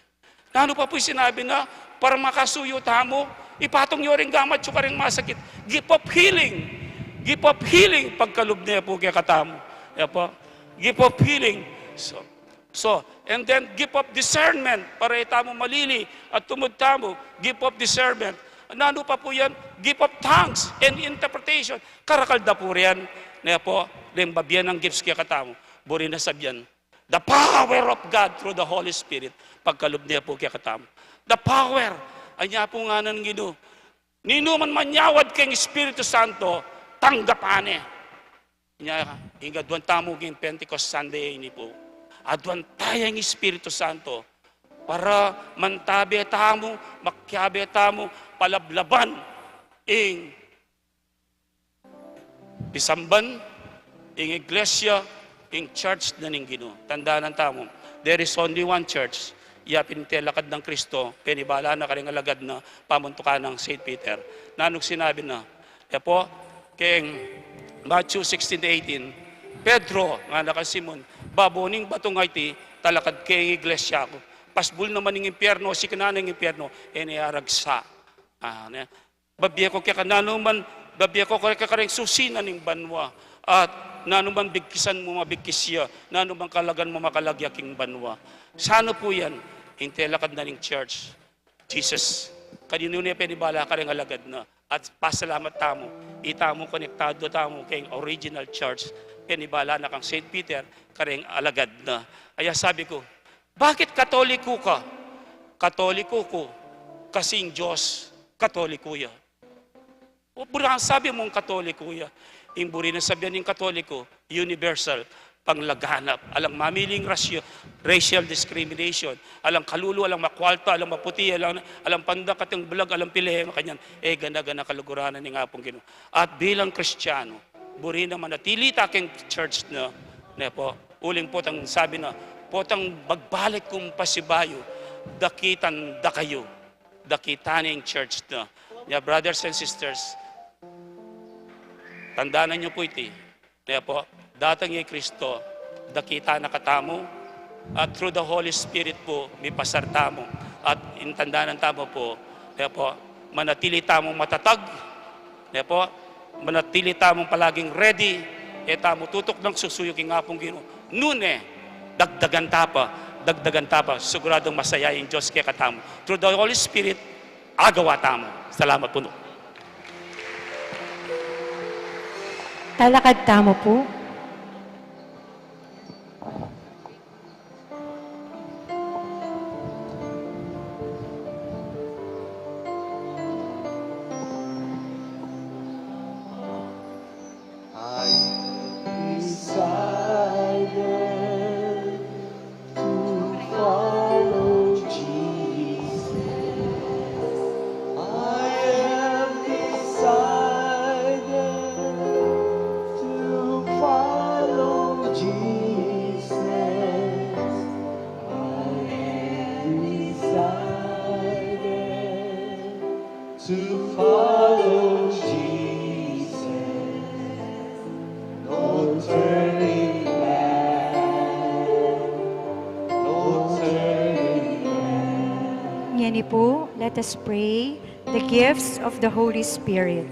Nanu pa pu ing sinabi na, para makasuyu tamu, ipatung yu ring gamat yu kareng masakit. Gift of healing. Gift of healing, pagkalub ne pu kekatamu. Ya pu? Gift of healing. So, so, and then gift of discernment, para e tamu malili at tumud tamu, gift of discernment. Nanu pa pu yan? Gift of tongues and interpretation. Karakal da pu riyan, ne pu, ring babie nang gifts kekatamu. Buri nang sabian, the power of God through the Holy Spirit, pagkalub ne pu kekatamu. The power, anya pu ngana ning Ginu. Ninuman manyawad keng Espiritu Santo, tanggapan ne. Nya, ing aduan tamu king Pentecost Sunday ini pu, aduan taya ing Espiritu Santo para mantabe tamu, makiabe tamu, palablaban ing pisamban, ing iglesia, ing church na ning Ginu. Tandanan tamu, there is only one church. Yapin ing telakad nang Kristo, penibala na kareng alagad na, pamuntukan nang Saint Peter. Nanung sinabi na, ya pu, keng Matthew sixteen eighteen, Pedro, ngana kang Simon, babau ning batung a iti, talakad ke ing iglesia ku. Pasbul na man ing impierno, siknan ing impierno, e ne aragsa. Ah, ne? Babie ku keka nanu man, babie ku keka kareng susi na ning banua. At nanu man bigkisan mu, mabigkis ya, nanu man kalagan mu, makalag ya king banua. Sanu pu yan? Ing telakad na ning church. Jesus. Kaninu ne penibala kareng alagad na. At pasalamat tamu, itamu konektadu tamu keng original church. Penibala na kang Saint Peter kareng alagad na. Aya sabi ku, bakit Katoliko ka? Katoliko ku kasi ing Dios Katoliko ya. O, buri nang sabi mung Katoliko ya. Ing buri nang sabian ning Katoliko, universal, panglaganap. Alang mamiling rasyo, racial discrimination. Alang kalulu, alang makwalta, alang maputi, alang, alang pandak, ating bulag, alang pile, makanyan. E, gana-gana kaluguran na ning Apung Ginu. At bilang Kristiyanu, buri nang manatili ta keng church na, ne pu, uling potang sabi na, potang magbalik kung pasibayu, dakitan da kayu. Dakita ne ing church na. Nya, brothers and sisters, tandanan yu pu iti. Ne pu, datang ya i Kristo, dakita na katamu, at through the Holy Spirit pu, mipasar tamu. At ing tandanan tamu pu, ne pu, manatili tamu matatag, ne pu, manatili tamung palaging ready, e tamu tutuknang susuyu king Apung Ginu. Nune, dagdagan ta pa, dagdagan ta pa, siguradung masaya ing Dios kekatamu. Through the Holy Spirit, agawa tamu. Salamat pu. Talakad tamu pu. I have decided to follow Jesus. I have decided to To follow Jesus, no turning back, no turning back. Ngeni pu, let us pray the gifts of the Holy Spirit.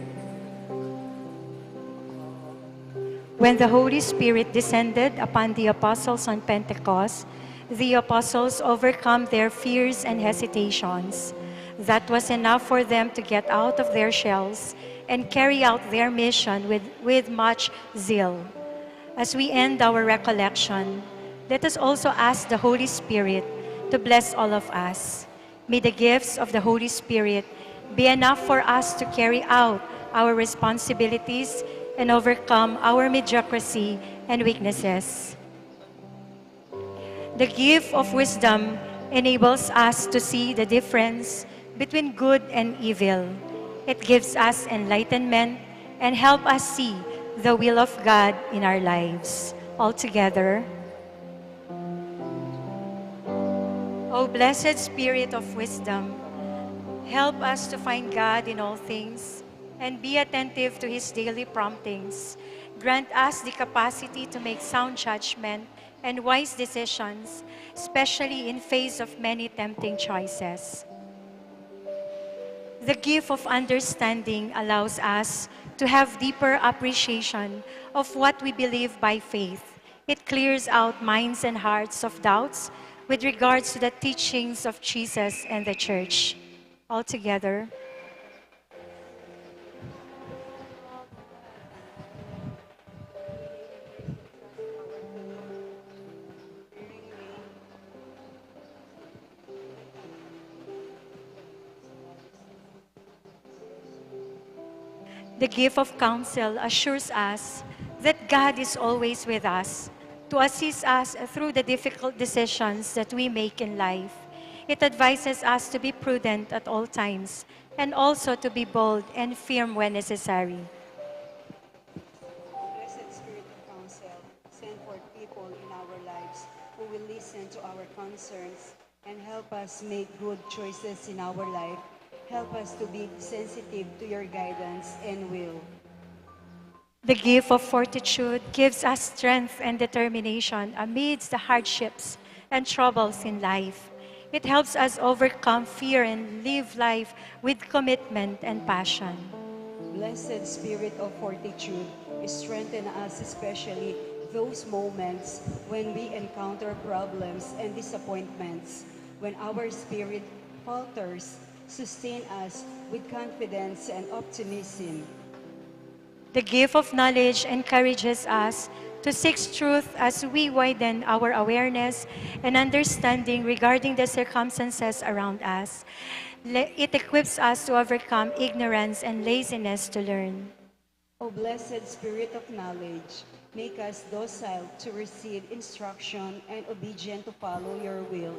When the Holy Spirit descended upon the apostles on Pentecost, the apostles overcome their fears and hesitations. That was enough for them to get out of their shells and carry out their mission with, with much zeal. As we end our recollection, let us also ask the Holy Spirit to bless all of us. May the gifts of the Holy Spirit be enough for us to carry out our responsibilities and overcome our mediocrity and weaknesses. The gift of wisdom enables us to see the difference between good and evil. It gives us enlightenment and help us see the will of God in our lives. All together. O blessed Spirit of wisdom, help us to find God in all things and be attentive to His daily promptings. Grant us the capacity to make sound judgment and wise decisions, especially in face of many tempting choices. The gift of understanding allows us to have deeper appreciation of what we believe by faith. It clears out minds and hearts of doubts with regards to the teachings of Jesus and the Church. All together. The gift of counsel assures us that God is always with us to assist us through the difficult decisions that we make in life. It advises us to be prudent at all times and also to be bold and firm when necessary. Blessed Spirit of counsel, send forth people in our lives who will listen to our concerns and help us make good choices in our life. Help us to be sensitive to your guidance and will. The gift of fortitude gives us strength and determination amidst the hardships and troubles in life. It helps us overcome fear and live life with commitment and passion. Blessed Spirit of fortitude, strengthen us, especially those moments when we encounter problems and disappointments, when our spirit falters. Sustain us with confidence and optimism. The gift of knowledge encourages us to seek truth as we widen our awareness and understanding regarding the circumstances around us. Le-, it equips us to overcome ignorance and laziness to learn. O blessed Spirit of knowledge, make us docile to receive instruction and obedient to follow your will.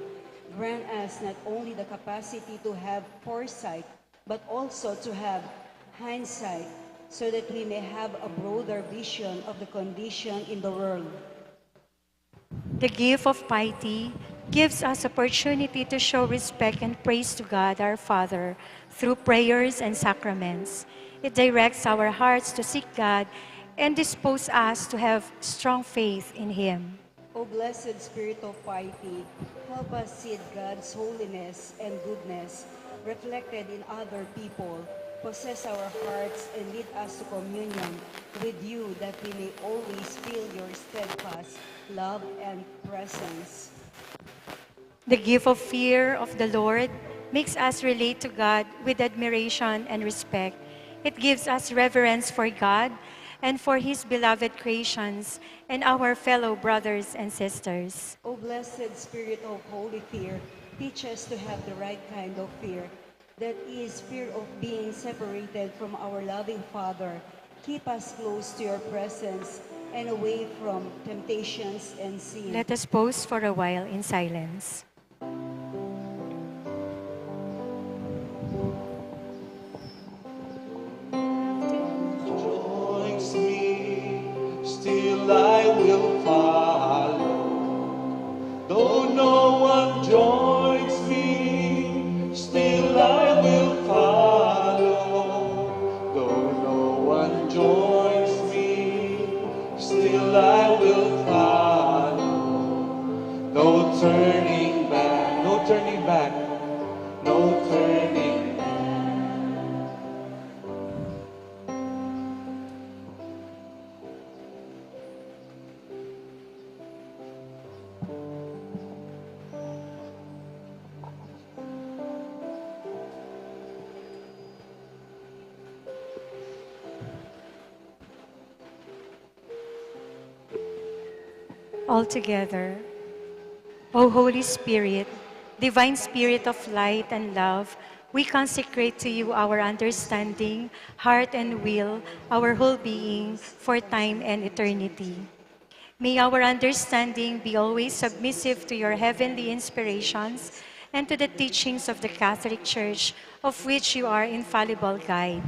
Grant us not only the capacity to have foresight, but also to have hindsight, so that we may have a broader vision of the condition in the world. The gift of piety gives us opportunity to show respect and praise to God our Father through prayers and sacraments. It directs our hearts to seek God and dispose us to have strong faith in Him. O blessed Spirit of piety, help us see God's holiness and goodness reflected in other people. Possess our hearts and lead us to communion with you, that we may always feel your steadfast love and presence. The gift of fear of the Lord makes us relate to God with admiration and respect. It gives us reverence for God and for His beloved creations and our fellow brothers and sisters. O blessed Spirit of holy fear, teach us to have the right kind of fear, that is, fear of being separated from our loving Father. Keep us close to your presence and away from temptations and sin. Let us pause for a while in silence. Joins me, still I will follow. Though no one joins me, still I will follow. All together. O Holy Spirit, divine Spirit of light and love, we consecrate to you our understanding, heart, and will, our whole being, for time and eternity. May our understanding be always submissive to your heavenly inspirations and to the teachings of the Catholic Church, of which you are infallible guide.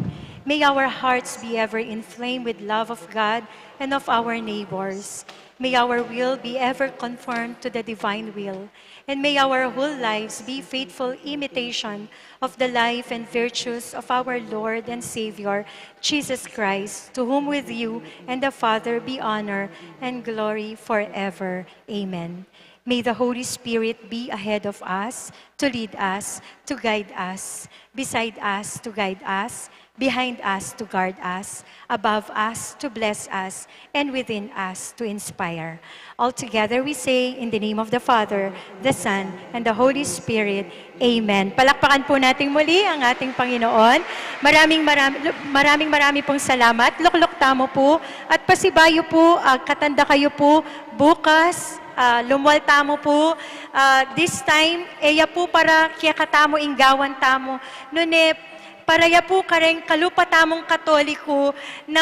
May our hearts be ever inflamed with love of God and of our neighbors. May our will be ever conformed to the divine will, and may our whole lives be faithful imitation of the life and virtues of our Lord and Savior, Jesus Christ, to whom with you and the Father be honor and glory forever. Amen. May the Holy Spirit be ahead of us, to lead us, to guide us, beside us, to guide us, behind us, to guard us, above us, to bless us, and within us, to inspire. All together we say, in the name of the Father, the Son, and the Holy Spirit, Amen. Palakpakan po natin muli ang ating Panginoon. Maraming marami, maraming marami pong salamat. Lukluk tamu po. At pasibayu po, ah, katanda kayu po, bukas, ah, lumwal tamu po. Ah, this time, e ya po para kekatamu ing gawan tamu. Nune, para ya po kareng kalupa tamung Katoliko na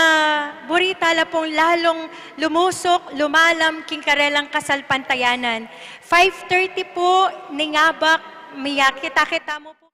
buri tala pong lalung lumusuk, lumalam, king karelang kasalpantayanan. Five thirty po, ning abak, miyakit-akit tamu po.